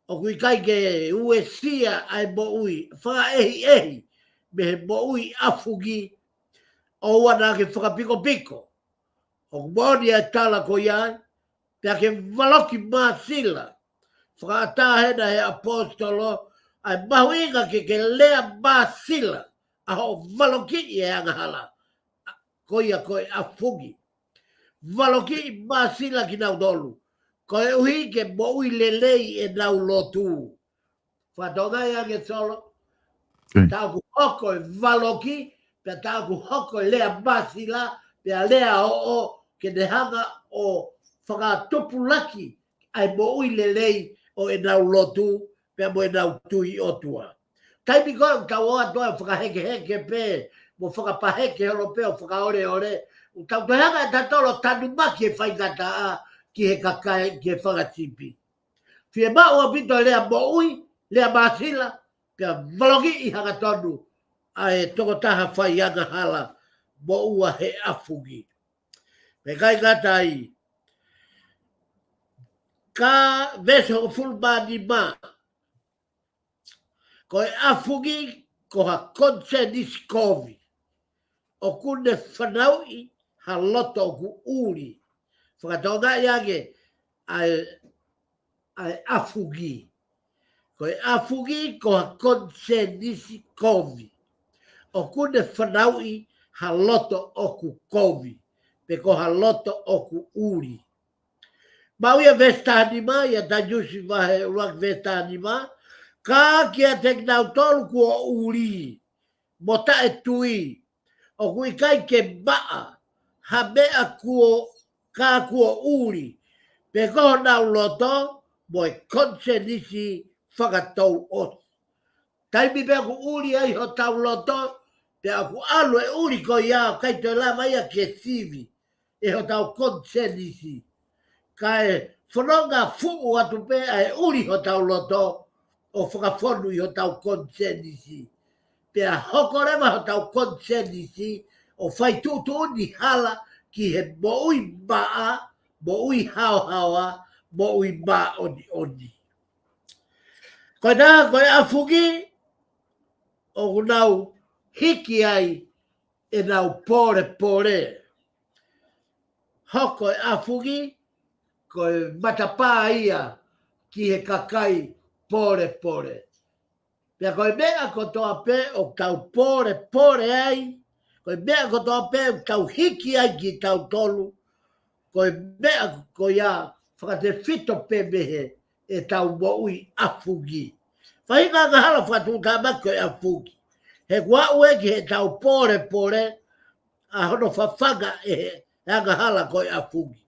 ʻoku ʻikai ke uesia ʻa e moʻui, fakaʻehiʻehi mei he moʻui ʻafungi, ʻoua naʻa ke fakapikopiko. ʻOku moʻoni ʻa e tala ko ia, pea ke valoki māsila. Fakaʻatā hena he ʻaposetolo ʻa e mahuʻinga ke ke lea māsila ʻa hoʻo valokiʻi e angahala, ko ia ko e ʻafungi. Valokiʻi māsila kinautolu, koeʻuhi ke moʻui lelei ʻenau lotu. Fakatokangaʻi ange Solo. Tau ku hoko e valoki, pea tau ku hoko e lea māsila, pea lea ʻoʻo, ke ne hanga ʻo fakatupulaki ʻa e moʻui lelei ʻo ʻenau lotu, pea mo ʻenau tui ʻOtua. Taimi ko ē ʻoku tau ō atu ai ʻo fakahekeheke pē, mo fakapaheke holo pē ʻo fakaoleole, ʻoku tau toe hanga ʻe tautolu ʻo tanumaki e faingataʻa ki he kakai, ki he fanga sipi. Fiemaʻu ʻaupito e lea moʻui, lea māsila, pea valokiʻi hangatonu ʻa e tokotaha fai angahala moʻua he ʻafungi. Pea ʻikai ngata ai, ka veesi hongofulu mā nima, ko e ʻafungi, ko ha konisēnisi kovi. ʻOku ne fanauʻi ha loto ʻoku ʻuli. Fakatokangaʻi ange ʻa e, ʻa e ʻafungi. Ko e ʻafungi ko ha konisēnisi kovi. ʻOku ne fanauʻi ha loto ʻoku kovi. Pe ko ha loto ʻoku ʻuli. Maʻu ia veesi taha nima, ʻia Taitusi vahe ʻuluaki veesi taha nima, ka kiate kinautolu kuo ʻuli, mo taʻetui, ʻoku ʻikai ke maʻa ha meʻa kuo, ka kuo ʻuli, pe ko honau loto, mo e konisēnisi fakatouʻosi. Taimi pē ʻoku ʻuli ai hotau loto, pea ʻoku ʻalu e ʻuli ko ia ʻoku ʻikai toe lava ia ke sivi ʻe hotau konisēnisi. Kae fononga fuʻu atu pē ʻa e ʻuli hotau loto ʻo fakafonu ʻi hotau konisēnisi. Pea hoko leva hotau konisēnisi ʻo fai tuʻutuʻuni hala ki he moʻui maʻa, moʻui haohaoa, moʻui māʻoniʻoni. Ko e taha ko e ʻafungi, ʻoku nau hiki ai ʻenau pōlepole. Hoko e ʻafungi, ko e matapā ia ki he kakai pōlepole. Pea ko e meʻa kotoa pē ʻoku tau pōlepole ai, ko e meʻa kotoa pē ʻoku tau hiki ai kitautolu, ko e meʻa ko ia fakatefito pē mei he ʻetau moʻui ʻafungi. Faʻahinga angahala fakatuʻutāmaki ko e ʻafungi. He ʻoku aʻu ē ki heʻetau pōlepole, ʻa hono fafanga ʻe he angahala ko e ʻafungi.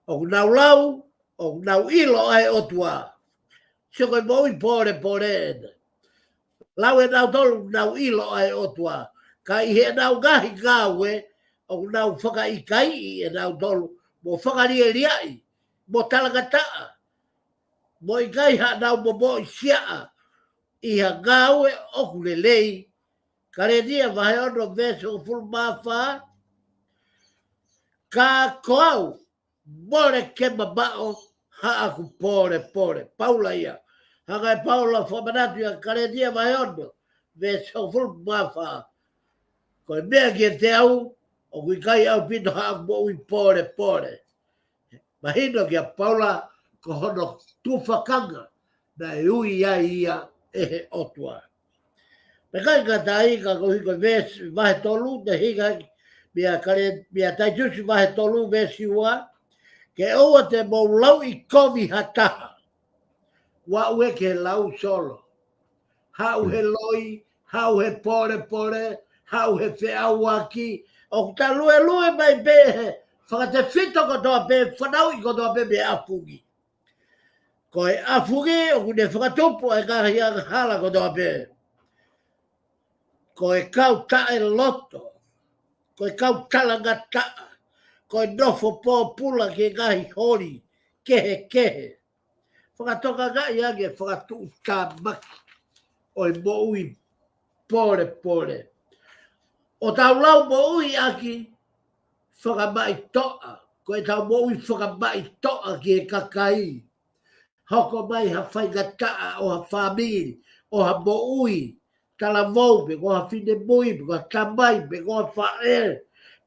ʻOku nau lau, ʻoku nau ʻilo ʻa e ʻOtua. Sio ko e moʻui pōlepole ena. Lau ʻenautolu ʻoku nau ʻilo ʻa e ʻOtua. Ka ʻi heʻenau ngaahi ngāue, ʻoku nau fakaʻikaiʻi ʻenautolu, mo fakalieliaʻi, mo talangataʻa, mo ʻikai haʻanau momoʻi siaʻa ʻi ha ngāue ʻoku lelei. Kalētia vahe ono veesi hongofulu mā fā, ka ko au, mole ke mamaʻo haʻaku pōlepole. Paula ia. Hanga ʻe Paula fakamanatu ia Kalētia vahe ono veesi hongofulu mā fā. Ko e meʻa kiate au, ʻoku ʻikai ʻaupito haʻaku moʻui pōlepole. Mahino kia Paula ko hono tufakanga naʻe ui ai ia ʻe he ʻOtua. Pea ʻikai ngata ai ka ko e hiko veesi vahe tolu, te hika mei a Kale-, mei a Taitusi vahe tolu veesi ua, ke ʻoua te mou lauʻikovi ha taha. Ua ue ke lau solo. Haʻu he loi, haʻu he pōlepole, haʻu he feʻauaki, ʻoku ta luelue mai pē he fakatefito kotoa pē, fanauʻi kotoa pē mei ʻafungi. Ko e ʻafungi ʻoku ne fakatupu ʻa e ngaahi angahala kotoa pē. Ko e kau taʻeloto, ko e kau talangataʻa, ko e nofo pōpula ki he ngaahi holi kehekehe. Fakatokangaʻi ange fakatuʻutāmaki ʻo e moʻui pōlepole. ʻO tau lau moʻui ʻaki fakamaʻitoʻa, ko e tau moʻui fakamaʻitoʻa ki he kakai. Hoko mai ha faingataʻa ʻo ha fāmili, ʻo ha moʻui, talavou, pe ko ha finemui, pe ko ha tamai, pe ko ha faʻē,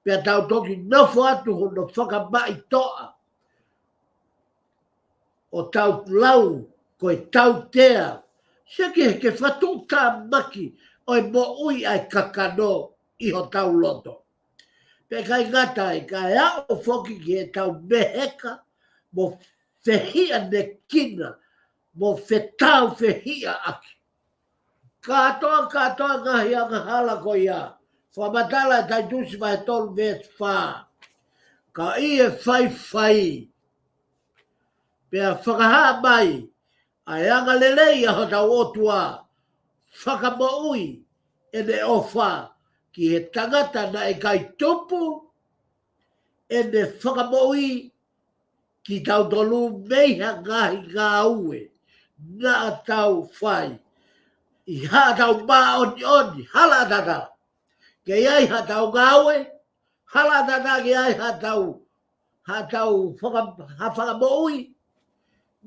pea tau toki nofo atu hono fakamaʻitoʻa. ʻO tau lau, ko e tautea, seke ke fakatuʻutāmaki ʻo e moʻui ʻa e kakano ʻi hotau loto. Pea ʻikai ngata ai, kae aʻu foki ki he tau meheka, mo fehiʻanekina, mo fetāufehiʻaʻaki. Kātoa, kātoa ngaahi angahala ko ia. Fakamatala ʻe Taitusi vahe tolu veesi fā. Ka ʻi he faifai. Pea fakahā mai ʻa e angalelei ʻa hotau ʻOtua. Fakamoʻui ʻene ʻofa ki he tangata naʻe ʻikai tupu ʻene fakamoʻui kitautolu mei ha ngaahi ngāue naʻa tau fai. ʻI haʻatau māʻoniʻoni, hala ʻatā. Ke ʻi ai haʻatau ngāue, hala ʻatā ke ʻi ai haʻatau, haʻatau faka-, ha fakamoʻui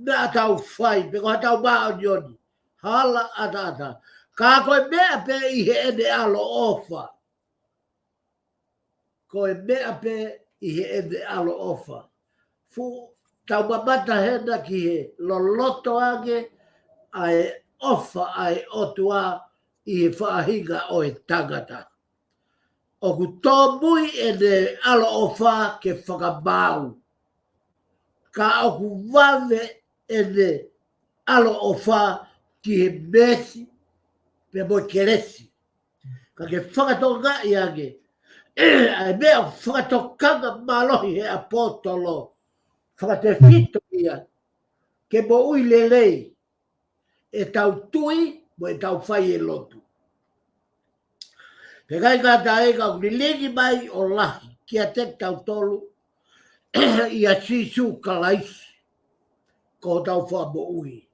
naʻa tau fai, pe ko haʻatau māʻoniʻoni. Hala ʻatā. Ka ko e meʻa pē ʻi heʻene ʻaloʻofa. Ko e meʻa pē ʻi heʻene ʻaloʻofa. Fuʻu tau mamata hena ki he loloto ange ʻa e ʻofa ʻa e ʻOtua ʻi he faʻahinga ʻo e tangata. ʻOku tōmui ʻene ʻaloʻofa ke fakamaau. Ka ʻoku vave ʻene ʻaloʻofa ki he meesi pea mo e kelesi. Ka ke fakatokangaʻi ange, ʻa e meʻa ʻoku fakatokanga mālohi he ʻaposetolo, fakatefito ia, ke moʻui lelei, ʻetau tui, mo ʻetau fai e lotu. Pea ʻikai ngata ai ka ʻoku lilingi mai ʻo lahi, kiate kitautolu, ʻia Sīsū Kalaisi, ko hotau fakamoʻui.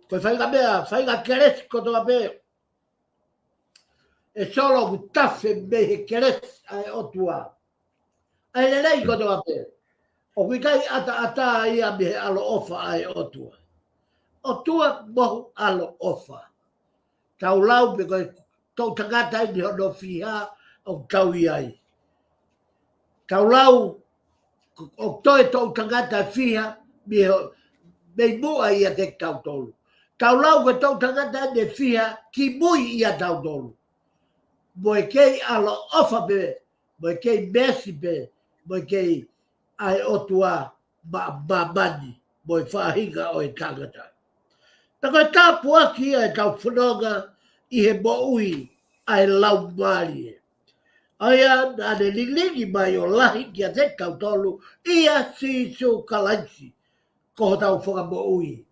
Ko e faʻahinga meʻa, faʻahinga kelesi kotoa pē. ʻE Solo ʻoku tafe mei he kelesi ʻa e ʻOtua. ʻA e lelei kotoa pē. ʻOku ʻikai ʻataʻatā ia mei he ʻaloʻofa ʻa e ʻOtua. ʻOtua mohu ʻaloʻofa. Tau lau pē ko e toʻu tangata ʻeni hono fiha ʻoku tau ʻi ai. Tau lau ʻoku toe toʻu tangata fiha mei ho-, mei muʻa ʻiate kitautolu. Tau lau ko e toʻu tangata ʻeni fiha kimui ʻia tautolu. Mo e kei ʻaloʻofa pē, mo e kei meesi pē, mo e kei ʻa e ʻOtua maʻa māmani mo e faʻahinga ʻo e tangata. Pea ko e tāpuaki ia ʻetau fononga ʻi he moʻui ʻa e Laumālie. ʻA ia naʻa ne lilingi mai ʻo lahi kiate kitautolu ʻia Sīsū Kalaisi ko hotau fakamoʻui.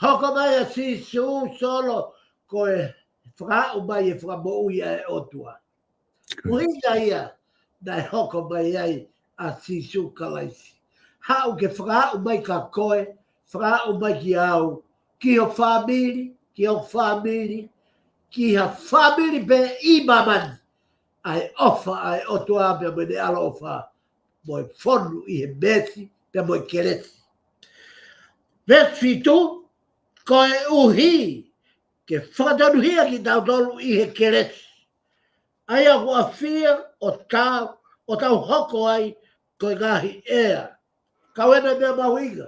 Hoko mai ʻa Sīsū Solo ko e fakaaʻu mai e fakamoʻui ʻa e ʻOtua. ʻUhinga ia naʻe hoko mai ai ʻa Sīsū Kalaisi. Haʻu ke fakaaʻu mai kia koe, fakaaʻu mai kia au, ki ho fāmili, ki ho fāmili, ki ha fāmili pē ʻi māmani. ʻA e ʻofa ʻa e ʻOtua pea mo ʻene ʻaloʻofa, mo e fonu ʻi he meesi pea mo e kelesi. Veesi fitu, koeʻuhi ke fakatonuhia kitautolu ʻi he kelesi. ʻA ia ʻoku ʻafio ʻo tau, ʻo tau hoko ai ko e ngaahi ʻea. Ka ko e meʻa mahuʻinga,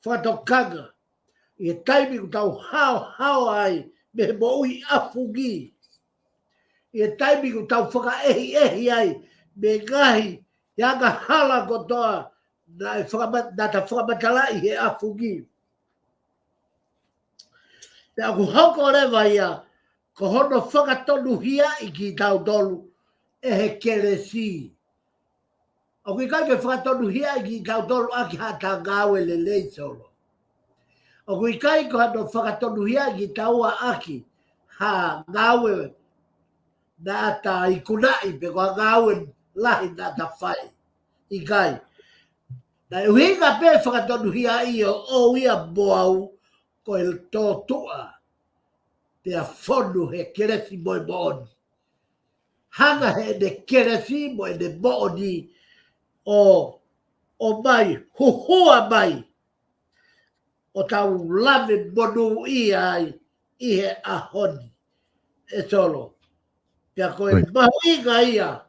fakatokanga, ʻi he taimi ʻoku tau haohaoa ai mei he moʻui ʻafungi. ʻI he taimi ʻoku tau fakaʻehiʻehi ai mei he ngaahi angahala kotoa naʻe fakama-, naʻa ta fakamatalaʻi he ʻafungi. Pea ʻoku hoko leva ia, ko hono fakatonuhiaʻi kitautolu ʻe he kelesi. ʻOku ʻikai ke fakatonuhiaʻi kitautolu ʻaki haʻata ngāue lelei Solo. ʻOku ʻikai ko hano fakatonuhiaʻi kitaua ʻaki ha ngāue naʻa ta ikunaʻi pe ko ha ngāue lahi naʻa ta fai. ʻIkai. Naʻe ʻuhinga pē fakatonuhiaʻi ʻo ʻoua ia mo au ko e tōtuʻa pea fonu he kelesi mo e moʻoni. Hanga heʻene kelesi mo ʻene moʻoni ʻo, ʻo mai, huhua mai, ʻo tau lave monūʻia ai ʻi he ʻaho ni. ʻE Solo. Pea ko e mahuʻinga ia,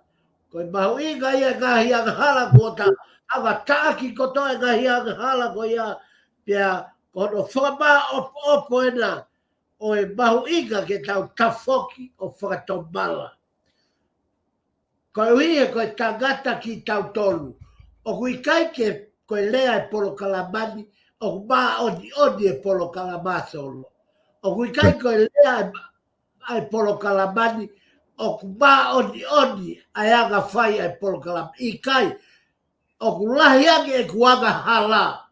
ko e mahuʻinga ia ngaahi angahala kuo ta, anga taʻaki kotoa e ngaahi angahala ko ia, pea ko hono fakamāʻopoʻopo ena, ʻo e mahuʻinga ke tau tafoki ʻo fakatomala. Koeʻuhi he ko e tangata kitautolu. ʻOku ʻikai ke ko e lea e polokalama ni, ʻoku māʻoniʻoni e polokalama Solo. ʻOku ʻikai ko e lea e, ʻa e polokalama ni, ʻoku māʻoniʻoni ʻa e anga fai ʻa e polokalama. ʻIkai, ʻoku lahi ange ʻeku angahala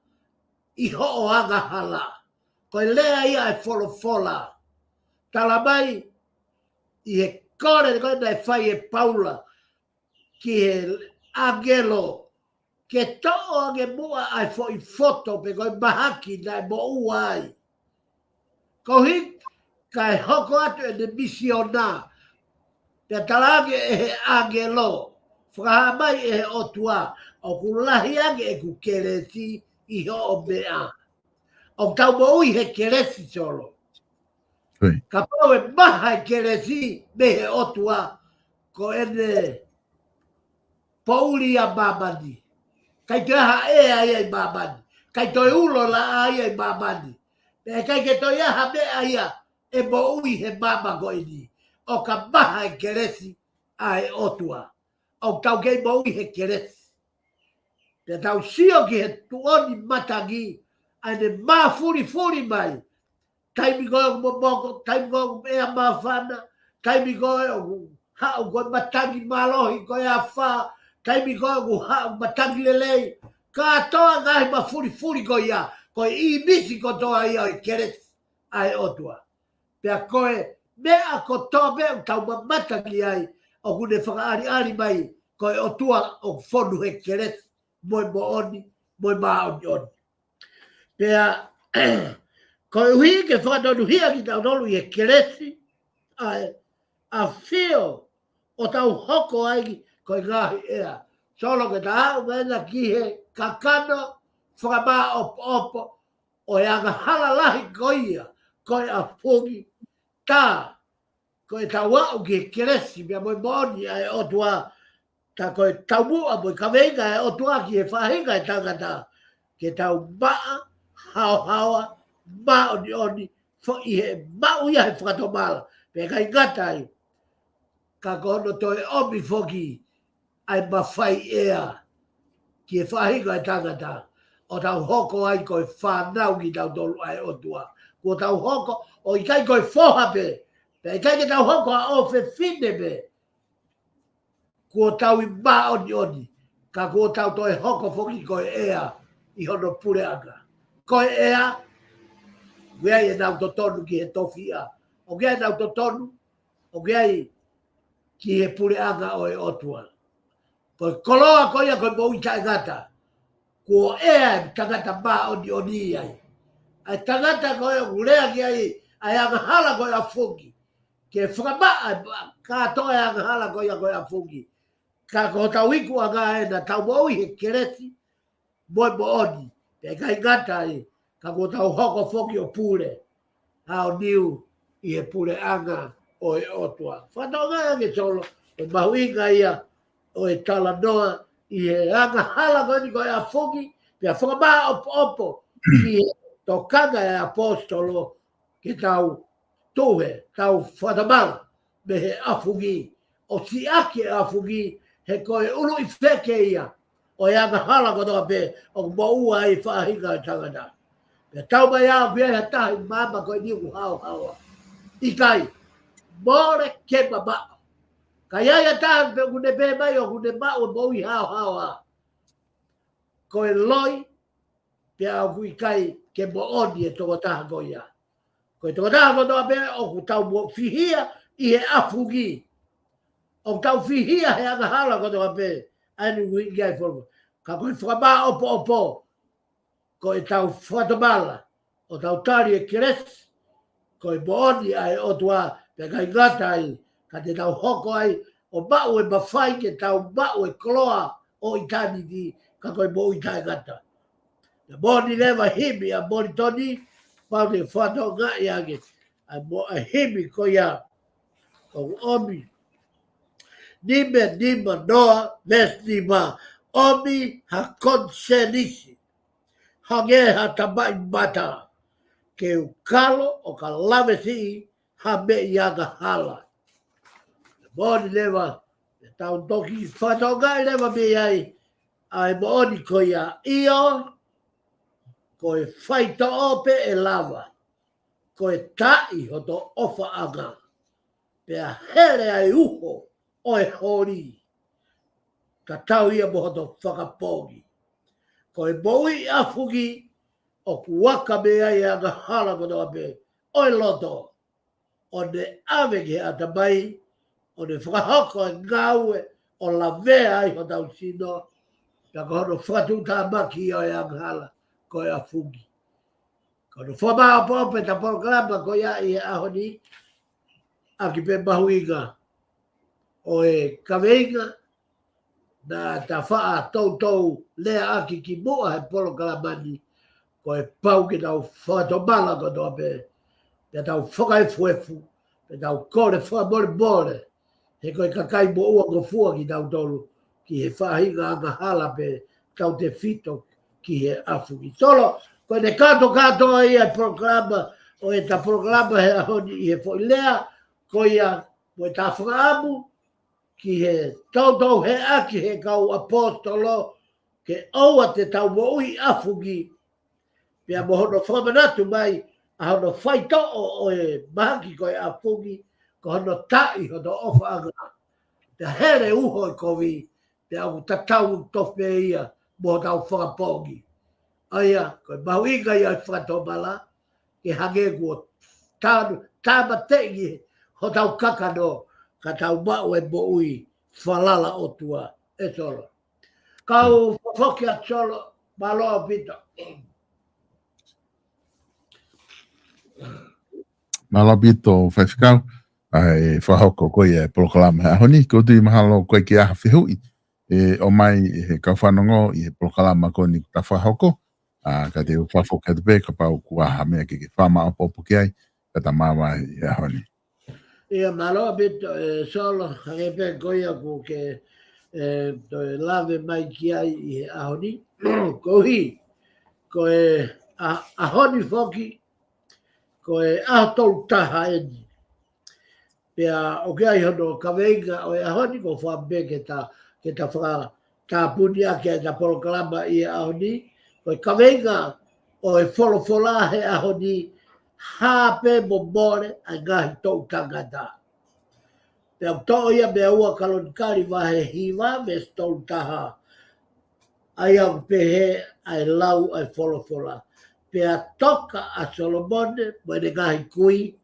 ʻi hoʻo angahala. Ko e lea ia e folofola. Tala mai, ʻi he kole ko ē naʻe fai e Paula ki he ʻāngelo, ke toʻo ange muʻa ʻa e foʻi foto pe ko e mahaki naʻe moʻua ai. Koeʻuhi kae hoko atu ʻene misiona, pea tala ange ʻe he ʻāngelo, fakahā mai ʻe he ʻOtua, ʻoku lahi ange ʻeku kelesi ʻi hoʻo meʻa. ʻOku tau moʻui he kelesi Solo. Kapau ʻe maha e kelesi mei he ʻOtua, ko ʻene poʻuli ʻa māmani. ʻIkai toe ʻi ai ha ʻea ia ʻi māmani. ʻIkai toe ulo laʻā ia ʻi māmani. Pea ʻikai ke toe ʻi ai ha meʻa ia ʻe moʻui he māmani ko eni. ʻO ka maha e kelesi ʻa e ʻOtua. ʻOku tau kei moʻui he kelesi. Pea tau sio ki he tuʻoni matangi, ʻa ʻene mafulifuli mai. Taimi ko ē ʻoku momoko, taimi ko ē ʻoku ʻea māfana, taimi ko ē ʻoku haʻu ko e matangi mālohi ko e afā, taimi ko ē ʻoku haʻu matangi lelei. Kātoa ngaahi mafulifuli ko ia, ko e ʻīmisi kotoa ia ʻo e kelesi ʻa e ʻOtua. Pea ko e meʻa kotoa pē ʻoku tau mamata ki ai, ʻoku ne fakaʻaliʻali mai, ko e ʻOtua ʻoku fonu he kelesi, mo e moʻoni, mo e māʻoniʻoni. Pea, koeʻuhi ke fakatonuhia kitautolu ʻi he kelesi, ʻa e, ʻa e ʻafio ʻo tau hoko ai ko e ngaahi ʻea. Solo ke ta aʻu mai ena ki he kakano fakamāʻopoʻopo, ʻo e angahala lahi ko ia, ko e ʻafungi, tā, ko e tau aʻu ki he kelesi, pea mo e moʻoni ʻa e ʻOtua, tā ko e taumuʻa mo e kaveinga ʻa e ʻOtua ki he faʻahinga ʻo e tangata, ke tau maʻa, haohaoa, māʻoniʻoni, fo-, ʻi he maʻu ia he fakatomala, pea ʻikai ngata ai, ka ko hono toe ʻomi foki ʻa e mafai ʻea ki he faʻahinga ʻo e tangata, ʻo tau hoko ai ko e fānau kitautolu ʻa e ʻOtua. Kuo tau hoko, ʻo ʻikai ko e foha pē, pea ʻikai ke tau hoko ʻa ʻofefine pē, kuo tau ʻi māʻoniʻoni, ka kuo tau toe hoko foki ko e ʻea ʻi hono puleʻanga. Ko e ʻea, ʻoku ʻi ai ʻenau totonu ki he tofiʻa. ʻOku ʻi ai ʻenau totonu, ʻoku ʻi ai ki he puleʻanga ʻo e ʻOtua. Ko e koloa ko ia ko e moʻui taʻengata. Kuo ʻea e tangata māʻoniʻoni ai. ʻA e tangata ko ē ʻoku lea ki ai, ʻa e angahala ko e ʻafungi. Ke fakamaʻa, kātoa e angahala ko ia ko e ʻafungi. Ka ko hotau ikuʻanga ena tau moʻui he kelesi, mo e moʻoni, pea ʻikai ngata ai, ka kuo tau hoko foki ʻo pule, ʻa ʻo niu ʻi he puleʻanga ʻo e ʻOtua. Fakatokangaʻi ange Solo, ʻo mahuʻinga ia, ʻo e talanoa, ʻi he angahala ko eni ko e ʻafungi, pea fakamāʻopoʻopo, ʻi he tokanga ʻa e ʻaposetolo, ke tau tuhe, tau fakatomala, mei he ʻafungi, ʻo siʻaki e ʻafungi, he ko e ʻuluʻi feke ia, ʻo e angahala kotoa pē, ʻoku moʻua ai faʻahinga ʻo e tangata. Pea tau mai ʻoku ʻi ai ha taha ʻi māmani ko eni ʻoku haohaoa. ʻIkai, mole ke mamaʻo. Ka ʻi ai ha taha pē ʻoku ne pehē mai ʻoku ne maʻu e moʻui haohaoa. Ko e loi, pea ʻoku ʻikai ke moʻoni e tokotaha ko ia. Ko e tokotaha kotoa pē ʻoku tau mo fihia ʻi he ʻafungi. ʻOku tau fihia he angahala kotoa pē. ʻA eni ʻoku ʻi ai folo. Ka ko e fakamāʻopoʻopo, ko e tau fakatomala, ʻo tau tali e kelesi, ko e moʻoni ʻa e ʻOtua, pea ʻikai ngata ai, ka te tau hoko ai, ʻo maʻu e mafai ke tau maʻu e koloa ʻo ʻitāniti, ka ko e moʻui taʻengata. Pea moʻoni leva himi ʻa Molitoni, pau te fakatokangaʻi ange, ʻa mo-, ʻa himi ko ia, ʻoku ʻomi. Nima nima noa, veesi nima, ʻomi ha konisēnisi. Hangē ha tamaʻi mata, ke u kalo ʻo ka lavesiʻi ha meʻi angahala. Moʻoni leva, ʻe tau toki fakatokangaʻi leva mei ai, ʻa e moʻoni ko ia ʻio, ko e faitoʻo pē ʻe lava, ko e taaʻi hoto ʻofaʻanga, pea hele ai uho ʻo e holi, ka tau ia mo hoto fakapoongi. Ko e moʻui ʻafungi, ʻoku aka mei ai e angahala kotoa pē ʻo e loto, ʻo ne ʻave ki he ʻatamai, ʻo ne fakahoko e ngāue, ʻo lavea ai hotau sino, pea ko hono fakatuʻutāmaki ʻo e angahala, ko e ʻafungi. Ko hono fakamāʻopoʻopo ʻeta polokalama ko ia ʻi he ʻaho ni, ʻaki pē mahuʻinga ʻo e kaveinga, naʻa ta faʻa toutou leaʻaki kimuʻa he polokalama ni, ko e pau ke tau fakatomala kotoa pē, pea tau fakaefuefu, pea tau kole fakamolemole, he ko e kakai moʻua ngofua kitautolu, ki he faʻahinga angahala pē tautefito ki he ʻafungi. Solo, ko ʻene kātokātoa ia e polokalama, ʻo ʻeta polokalama he ʻaho ni ʻi he foʻi lea, ko ia mo ʻeta fakaʻamu, ki he toutou heʻaki he kau ʻaposetolo, ke ʻoua te tau moʻui ʻafungi, pea mo hono fakamanatu mai, ʻa hono faitoʻo ʻo e mahaki ko e ʻafungi, ko hono taʻi hono ʻofaʻanga. Pea hele uho e kovi, pea ʻoku tatau tofu pē ia, mo hotau fakapoongi. ʻA ia, ko e mahuʻinga ia e fakatomala, ke hangē kuo tanu, tāmateʻi hotau kakano, ka tau maʻu e moʻui falala ʻOtua, ʻe Solo. Kau foki atu Solo, mālō ʻaupito. Mālō ʻaupito, Faifekau, ʻa e fakahoko ko ia e polokalama he ʻaho ni, ʻoku ou tui mahalo ko e ke aha fehuʻi, ʻe ʻomai ʻe he kau fanongo ʻi he polokalama ko eni kuo ta fakahoko, ʻa, ka te u fakafoki atu pē, kapau kuo ʻi ai ha meʻa ke ke fakamaʻopoʻopo ki ai, ka ta māvae he ʻaho ni. ʻIa, mālō ʻaupito, ʻe Solo, hangē pē ko ia kuo ke, ʻe, toe lave mai ki ai ʻi he ʻaho ni. Koeʻuhi, ko e ʻa-, ʻaho ni foki, ko e ʻaho tolu taha eni. Pea ʻoku ʻi ai hono kaveinga ʻo e ʻaho ni, ʻoku ou fakaʻamu pē ke ta, ke ta fakatāpuni ʻaki ʻeta polokalama ʻi he ʻaho ni, ko e kaveinga ʻo e folofola he ʻaho ni, hā pē mo mole ʻa e ngaahi toʻu tangata. Pea ʻoku toʻo ia mei he ua Kalonikali vahe hiva, veesi tolu taha. ʻA ia ʻoku pehē ʻa e lau ʻa e folofola. Pea toka ʻa Solomone mo ʻene ngaahi kui,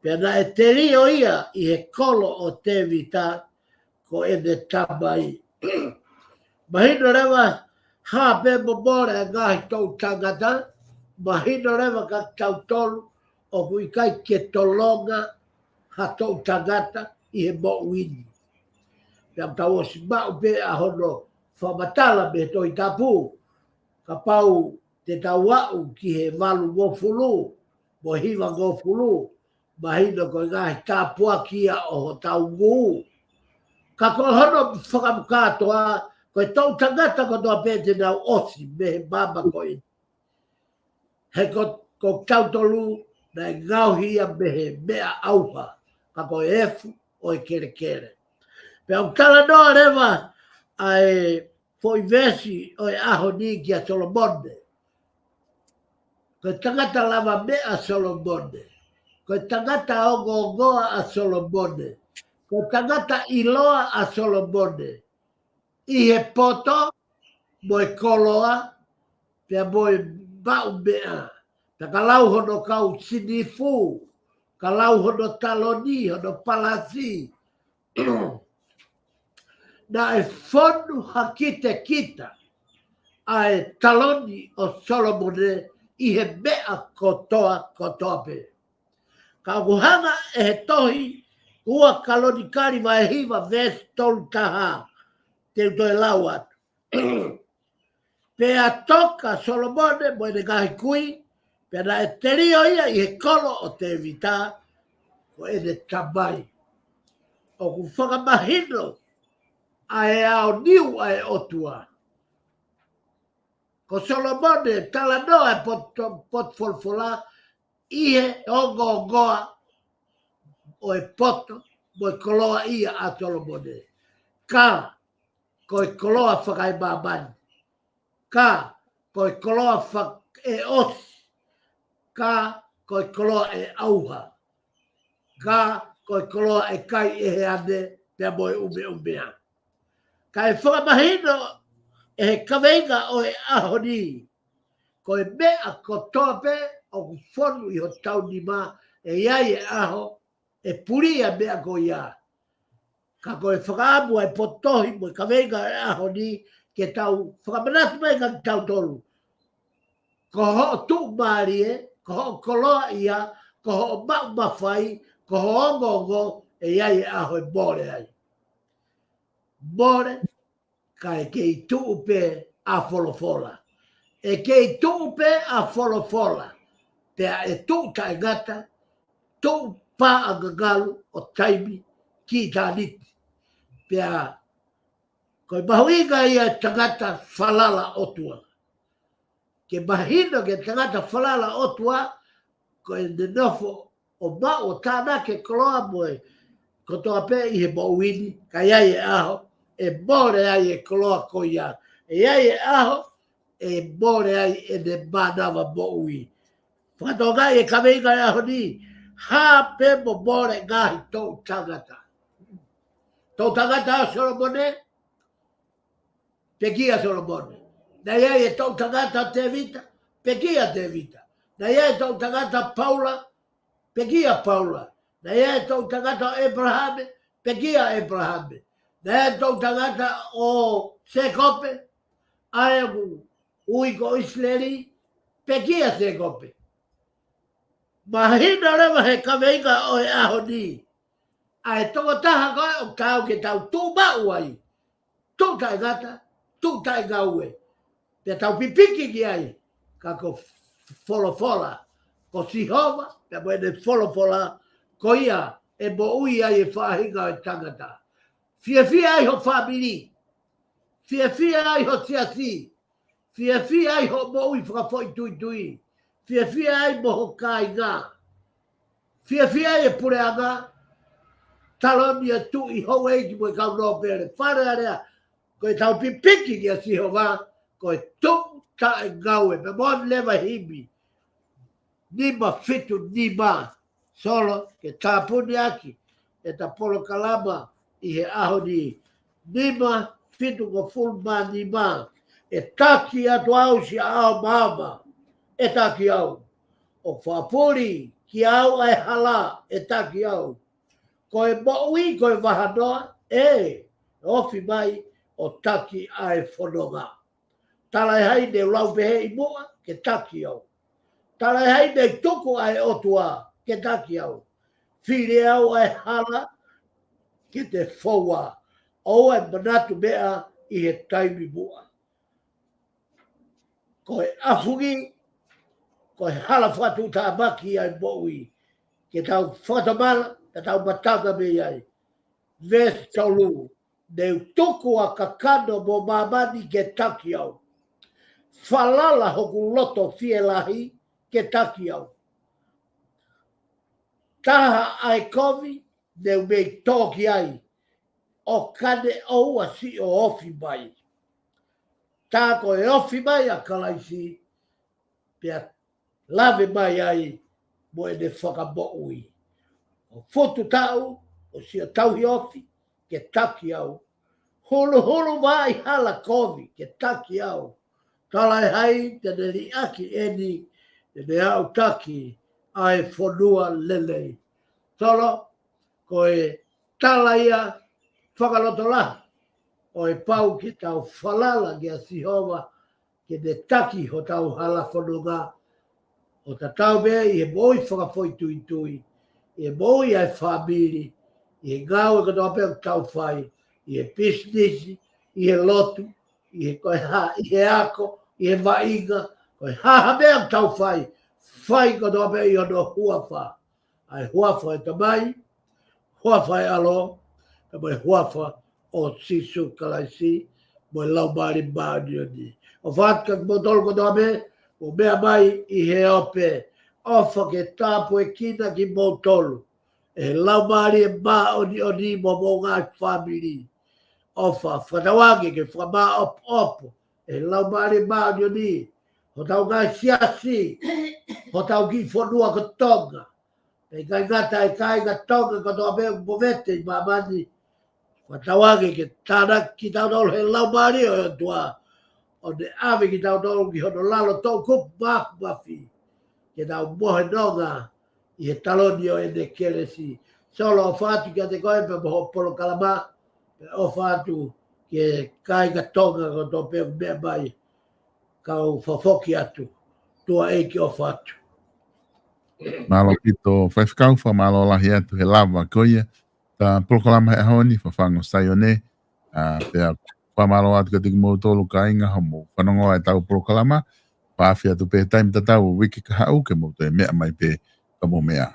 pea naʻe telio ia ʻi he kolo ʻo Tēvita, ko ʻene tamai. Mahino leva, hā pē mo mole ʻa e ngaahi toʻu tangata, mahino leva kia kitautolu, ʻoku ʻikai ke tolonga ha toʻu tangata ʻi he moʻui ni. Pea tau ʻosi maʻu pē ʻa hono fakamatala mei he Tohi Tapu, kapau te tau aʻu ki he valungofulu mo e hivangofulu, mahino ko e ngaahi tāpuaki ia ʻo hotau ngū. Ka ko hono fakamukātoa, ko e toʻu tangata kotoa pē te nau ʻosi mei he maama ko eni. He ko, ko kitautolu naʻe ngaohi ia mei he meʻa ʻauha, ka ko e efu ʻo e kelekele. Pea ʻoku talanoa leva ʻa e foʻi veesi ʻo e ʻaho ni kia Solomone. Ko e tangata lavameʻa ʻa Solomone. Ko e tangata ongoongoa ʻa Solomone. Ko e tangata ʻiloa ʻa Solomone. ʻI he poto, mo e koloa, pea mo e maʻu meʻa. Pea ka lau hono kau sinifu, ka lau hono taloni, hono palasi. Naʻe fonu hakitekita ʻa e taloni ʻo Solomone ʻi he meʻa kotoa, kotoa pē. Ka ʻoku hanga ʻe he tohi ua Kalonikali vahe hiva veesi tolu taha, te u toe lau atu. Pea toka Solomone mo ʻene ngaahi kui, pea naʻe telio ia ʻi he kolo ʻo Tēvita, ko ʻene tamai. ʻOku fakamahino ʻa e aoniu ʻa e ʻOtua. Ko Solomone talanoa e potu, potu folofola ʻi he ongoongoa ʻo e poto mo e koloaʻia ʻa Solomone. Ka ko e koloa fakaemāmani. Ka ko e koloa fakaʻeosi. Ka ko e koloa ʻe ʻauha. Ka ko e koloa ʻe kai ʻe he ane pea mo e ʻumeʻumea. Kae fakamahino ʻe he kaveinga ʻo e ʻaho ni, ko e meʻa kotoa pē ʻoku fonu ʻi hotau nima, ʻe ʻi ai e ʻaho ʻe puli ʻa e meʻa ko ia. Ka ko e fakaʻamu ʻa e potohi mo e kaveinga ʻo e ʻaho ni, ke tau fakamanatu mai kia kitautolu. Ko hoʻo tuʻumālie, ko hoʻo koloaʻia, ko hoʻo maʻu mafai, ko hoʻo ongoongo, ʻe ʻi ai e ʻaho ʻe mole ai. Mole, kae kei tuʻu pē ʻa folofola. ʻE kei tuʻu pē ʻa folofola. Pea ʻe tuʻu taʻengata, tuʻu pē ʻa e ngangalo ʻo taimi ki ʻitāniti. Pea ko e mahuʻinga ia e tangata falala ʻOtua. Ke mahino ki he tangata falala ʻOtua, ko ʻene nofo ʻo maʻu ʻo tānaki e koloa mo e kotoa pē ʻi he moʻui ni, ka ʻi ai e ʻaho ʻe mole ai e koloa ko ia. ʻE ʻi ai e ʻaho ʻe mole ai ʻene mānava moʻui. Fakatokangaʻi e kaveinga ʻo e ʻaho ni, hā pē mo mole ngaahi toʻu tangata. Toʻu tangata ʻo Solomone, pekia Solomone. Naʻe ʻi ai e toʻu tangata ʻo Tēvita, pekia Tēvita. Naʻe ʻi ai e toʻu tangata ʻo Paula, pekia Paula. Naʻe ʻi ai e toʻu tangata ʻo ʻĒpalahame, pekia ʻĒpalahame. Naʻe ʻi ai e toʻu tangata ʻo Sēkope, ʻa ē ʻoku ui ko ʻIsileli, pekia Sēkope. Mahino leva he kaveinga ʻo e ʻaho ni, ʻa e tokotaha ko ē ʻoku tau ke tau tuʻu maʻu ai, tuʻu taʻengata, tuʻu taʻengaue. Pea tau pipiki ki ai, ka ko folofola, ko Sihova, pea mo ʻene folofola, ko ia ʻe moʻui ai e faʻahinga ʻo e tangata. Fiefia ai ho fāmili, fiefia ai ho siasi, fiefia ai ho moʻui fakafoʻituitui, fiefia ai mo ho kāinga, fiefia ai e puleʻanga, taloni e tuʻi, houʻeiki mo e kau nōpele, Fale Alea, ko e tau pipiki kia Sihova, ko e tuʻu taʻengaue, pea mo e leva himi nima fitu nima, Solo, ke tāpuni ʻaki ʻeta polokalama ʻi he ʻaho ni, nima fitu ngofulu mā nima, ʻe taki atu au siʻa ʻao maama, ʻe taki au. ʻOku fakapuli kiate au ʻa e hala, ʻe taki au. Ko e moʻui ko e vahanoa, ʻe ofi mai ʻo taki ʻa e fononga. Talaʻehai ne u lau pehē ʻi muʻa, ke taki au. Talaʻehai ne tuku ʻa e ʻOtua, ke taki au. Fili au ʻa e hala, ke te foua. ʻOua ʻe manatu meʻa ʻi he taimi muʻa. Ko e ʻafungi, ko e hala fakatuʻutāmaki ʻa e moʻui. Ke tau fakatomala, ke tau matanga mei ai. Veesi tolu, ne u tuku ʻa kakano mo māmani ke taki au. Falala hoku loto fielahi ke taki au. Taha ʻa e kovi, ne u mei tō ki ai. ʻO ka ne ʻoua siʻo ofi mai. Tā ko e ofi mai ʻa Kalaisi, pea lave mai ai mo ʻene fakamoʻui. ʻO fotu taʻu, ʻo siʻo tauhi ofi, ke taki au. Huluhulu mai hala kovi, ke taki au. Talaʻehai te ne liʻaki eni, te ne aʻutaki ʻa e fonua lelei. Solo, ko e tala ia fakalotolahi, ʻo e pau ke tau falala kia Sihova, ke ne taki hotau hala fononga, ʻo tatau pē ʻi he moʻui fakafoʻituitui, ʻi he moʻui ʻa e fāmili, ʻi he ngāue kotoa pē ʻoku tau fai, ʻi he pisinisi, ʻi he lotu, ʻi he ko e hā, ʻi he ako, ʻi he vaʻinga, ko e hā ha meʻa ʻoku tau fai, fai kotoa pē ʻi hono huafa. ʻA e huafa ʻo e Tamai, huafa ʻo e ʻAlo, pea mo e huafa ʻo Sīsū Kalaisi, mo e Laumālie Māʻoniʻoni. ʻOfa atu kia kimoutolu kotoa pē, mou meʻa mai ʻi he ope, ʻofa ke tāpuekina kimoutolu ʻe he Laumālie Māʻoniʻoni mo homou ngaahi fāmili. ʻOfa fakatauange ke fakamāʻopoʻopo ʻe he Laumālie Māʻoniʻoni hotau ngaahi siasi, hotau kiʻi fonua ko Tonga. Pea ʻikai ngata ai, kāinga Tonga kotoa pē ʻoku movete ʻi māmani. Fakatauange ke tānaki kitautolu ʻe he Laumālie ʻo e ʻOtua, ʻo ne ʻave kitautolu ki hono lalo toʻukupu māfimafi, ke tau mohe nonga ʻi he taloni ʻo ʻene kelesi. Solo, ʻofa atu kiate koe pea mo hoʻo polokalama, pea ʻofa atu ki he kāinga Tonga kotoa pē ʻoku meʻa mai, kau fafoki atu, tuʻa ʻeiki ʻofa atu. Mālō ʻaupito, faifekau, fakamālō lahi atu he lava ko ia ʻeta polokalama he ʻaho ni, Fafangu ʻo Saione. ʻA, pea fakamālō atu kiate kimoutolu kāinga hoʻomou fanongo ʻetau polokalama, fakaafeʻi atu pē he taimi tatau ʻo e uike kahaʻu ke mou toe meʻa mai pē ka mou meʻa.